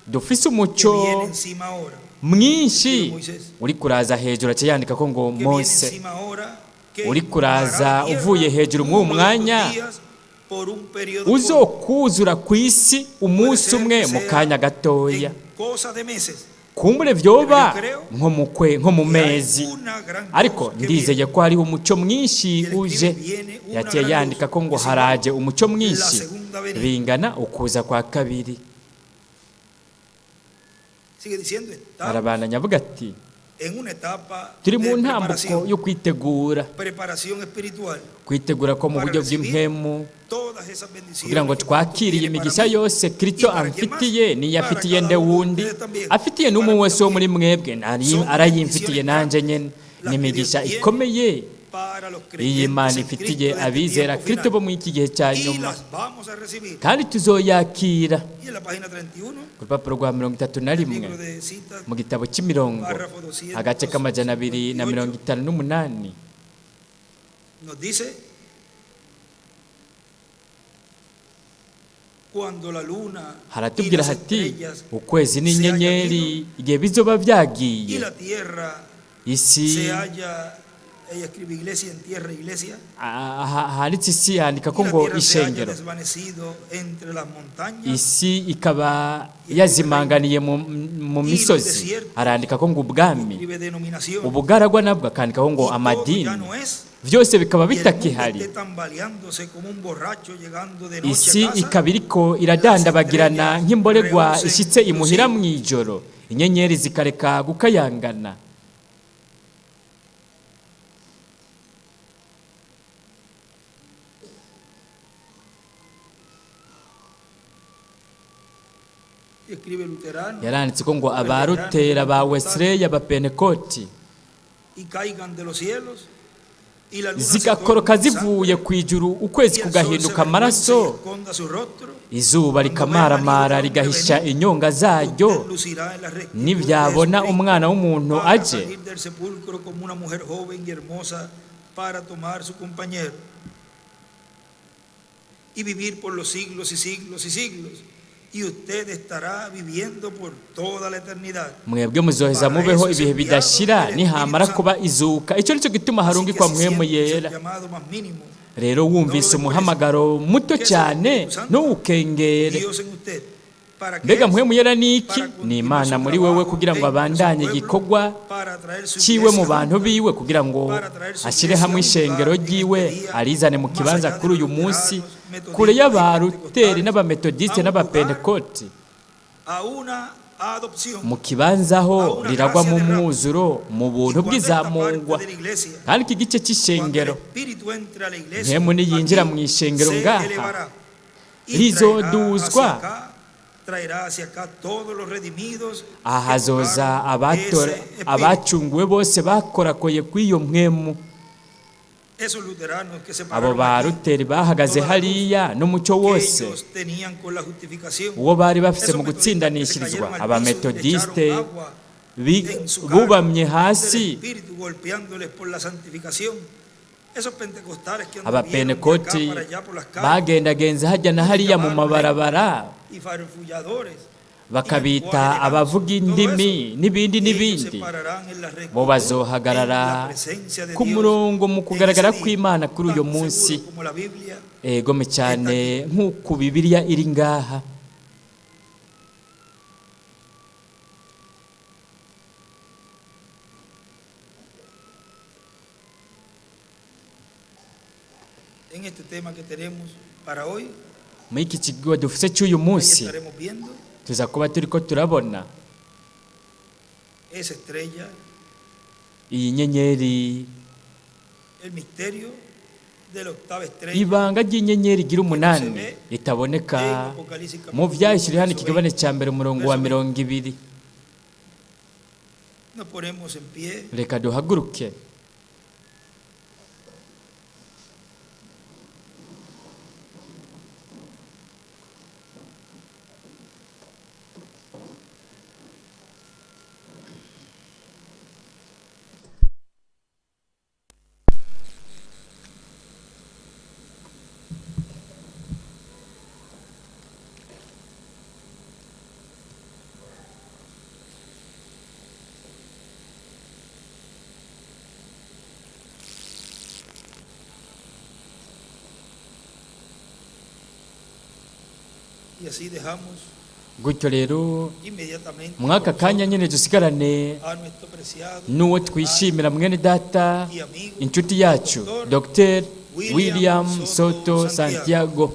dufise que umucyo viene encima ahora, mwinshi uri kuraza hejuru. Aca yandika ko ngo que viene Mose encima ahora uri kuraza uvuye hejuru mw'uwo mwanya uzokuzura ku isi umunsi umwe mu kanya gatoya. Kumbure vyoba nko mukwe nko mu mezi, ariko ndizeye ko hariho umuco mwinshi uje. Yaciye yandika ko ngo haraje umuco mwinshi bingana ukuza kwa kabiri. Arabandanya avuga ati turi mu ntambuko yo kwitegura, kwitegura ko mu buryo bw'impemu, kugira ngo twakiriye imigisha yose Kristo amfitiye niyo afitiye nde wundi, afitiye n'umwe wese wo muri mwebwe arayimfitiye nanje nyene. Ni imigisha ikomeye iyi Imana ifitiye abizera Kristo bo muri iki gihe cya nyuma, kandi tuzoyakira. Ku rupapuro rwa 31 mu gitabo cy'imirongo agace k'258 haratubwira hati ukwezi n'inyenyeri igihe bizoba byagiye, isi handitse isi handika ko ngo ishengero, isi ikaba yazimanganiye mu misozi, arandika ko ngo ubwami, ubugaragwa nabwo akandikaho ngo amadini, byose bikaba bitakihari. Isi ikaba iriko iradandabagirana nk'imboregwa ishyitse imuhira mu ijoro, inyenyeri zikareka gukayangana. Yaranditse ko ngo abarutera ba Wesley abapentekoti zigakoroka zivuye ku ijuru, ukwezi kugahinduka amaraso, izuba rikamaramara rigahisha inyonga zaryo, nibyabona umwana w'umuntu aje mwebwe muzoheza mubeho ibihe bidashira nihamara kuba izuka. Icyo nicyo gituma harungikwa mpwemu yera. Rero wumvise umuhamagaro muto cyane ntuwukengere. Mbega mpwemu yera ni iki? Ni Imana muri wewe kugira ngo abandanye igikorwa ciwe mu bantu biwe, kugira ngo ashyire hamwe ishengero ryiwe arizane mu kibanza kuri uyu munsi, kure y'abaruteri n'abametodiste n'abapentekoti, mu kibanza aho riragwa mu mwuzuro mu buntu bw'izamungwa. Kandi iki gice cy'ishengero, mpemu niyinjira mu ishengero ngaha rizoduzwa, ahazoza abacunguwe bose bakorakoye kw'iyo mpwemu. Abo baruteri bahagaze hariya n'umucyo wose uwo bari bafise mu gutsindanishirizwa, abametodiste bubamye hasi, abapentekoti bagendagenze hajya na hariya mu mabarabara, bakabita abavuga indimi n'ibindi n'ibindi, bo bazohagarara ku murongo mu kugaragara kw'Imana kuri uyu munsi. Egome cyane nk'uko Bibiliya iri ngaha. Muri iki kigo dufite cy'uyu munsi tuza kuba turiko turabona iyi nyenyeri, ibanga ry'inyenyeri igira 8 itaboneka mu Byahishuriwe hano ikigabane cya mbere umurongo wa 20. Reka duhaguruke. Y así dejamos Gutyo rero inmediatamente mwaka con kanya nyine dusigarane a nuestro preciado n'uwo hermano twishimira, mwene data, y amigo inshuti yacu, Dr William Soto Santiago.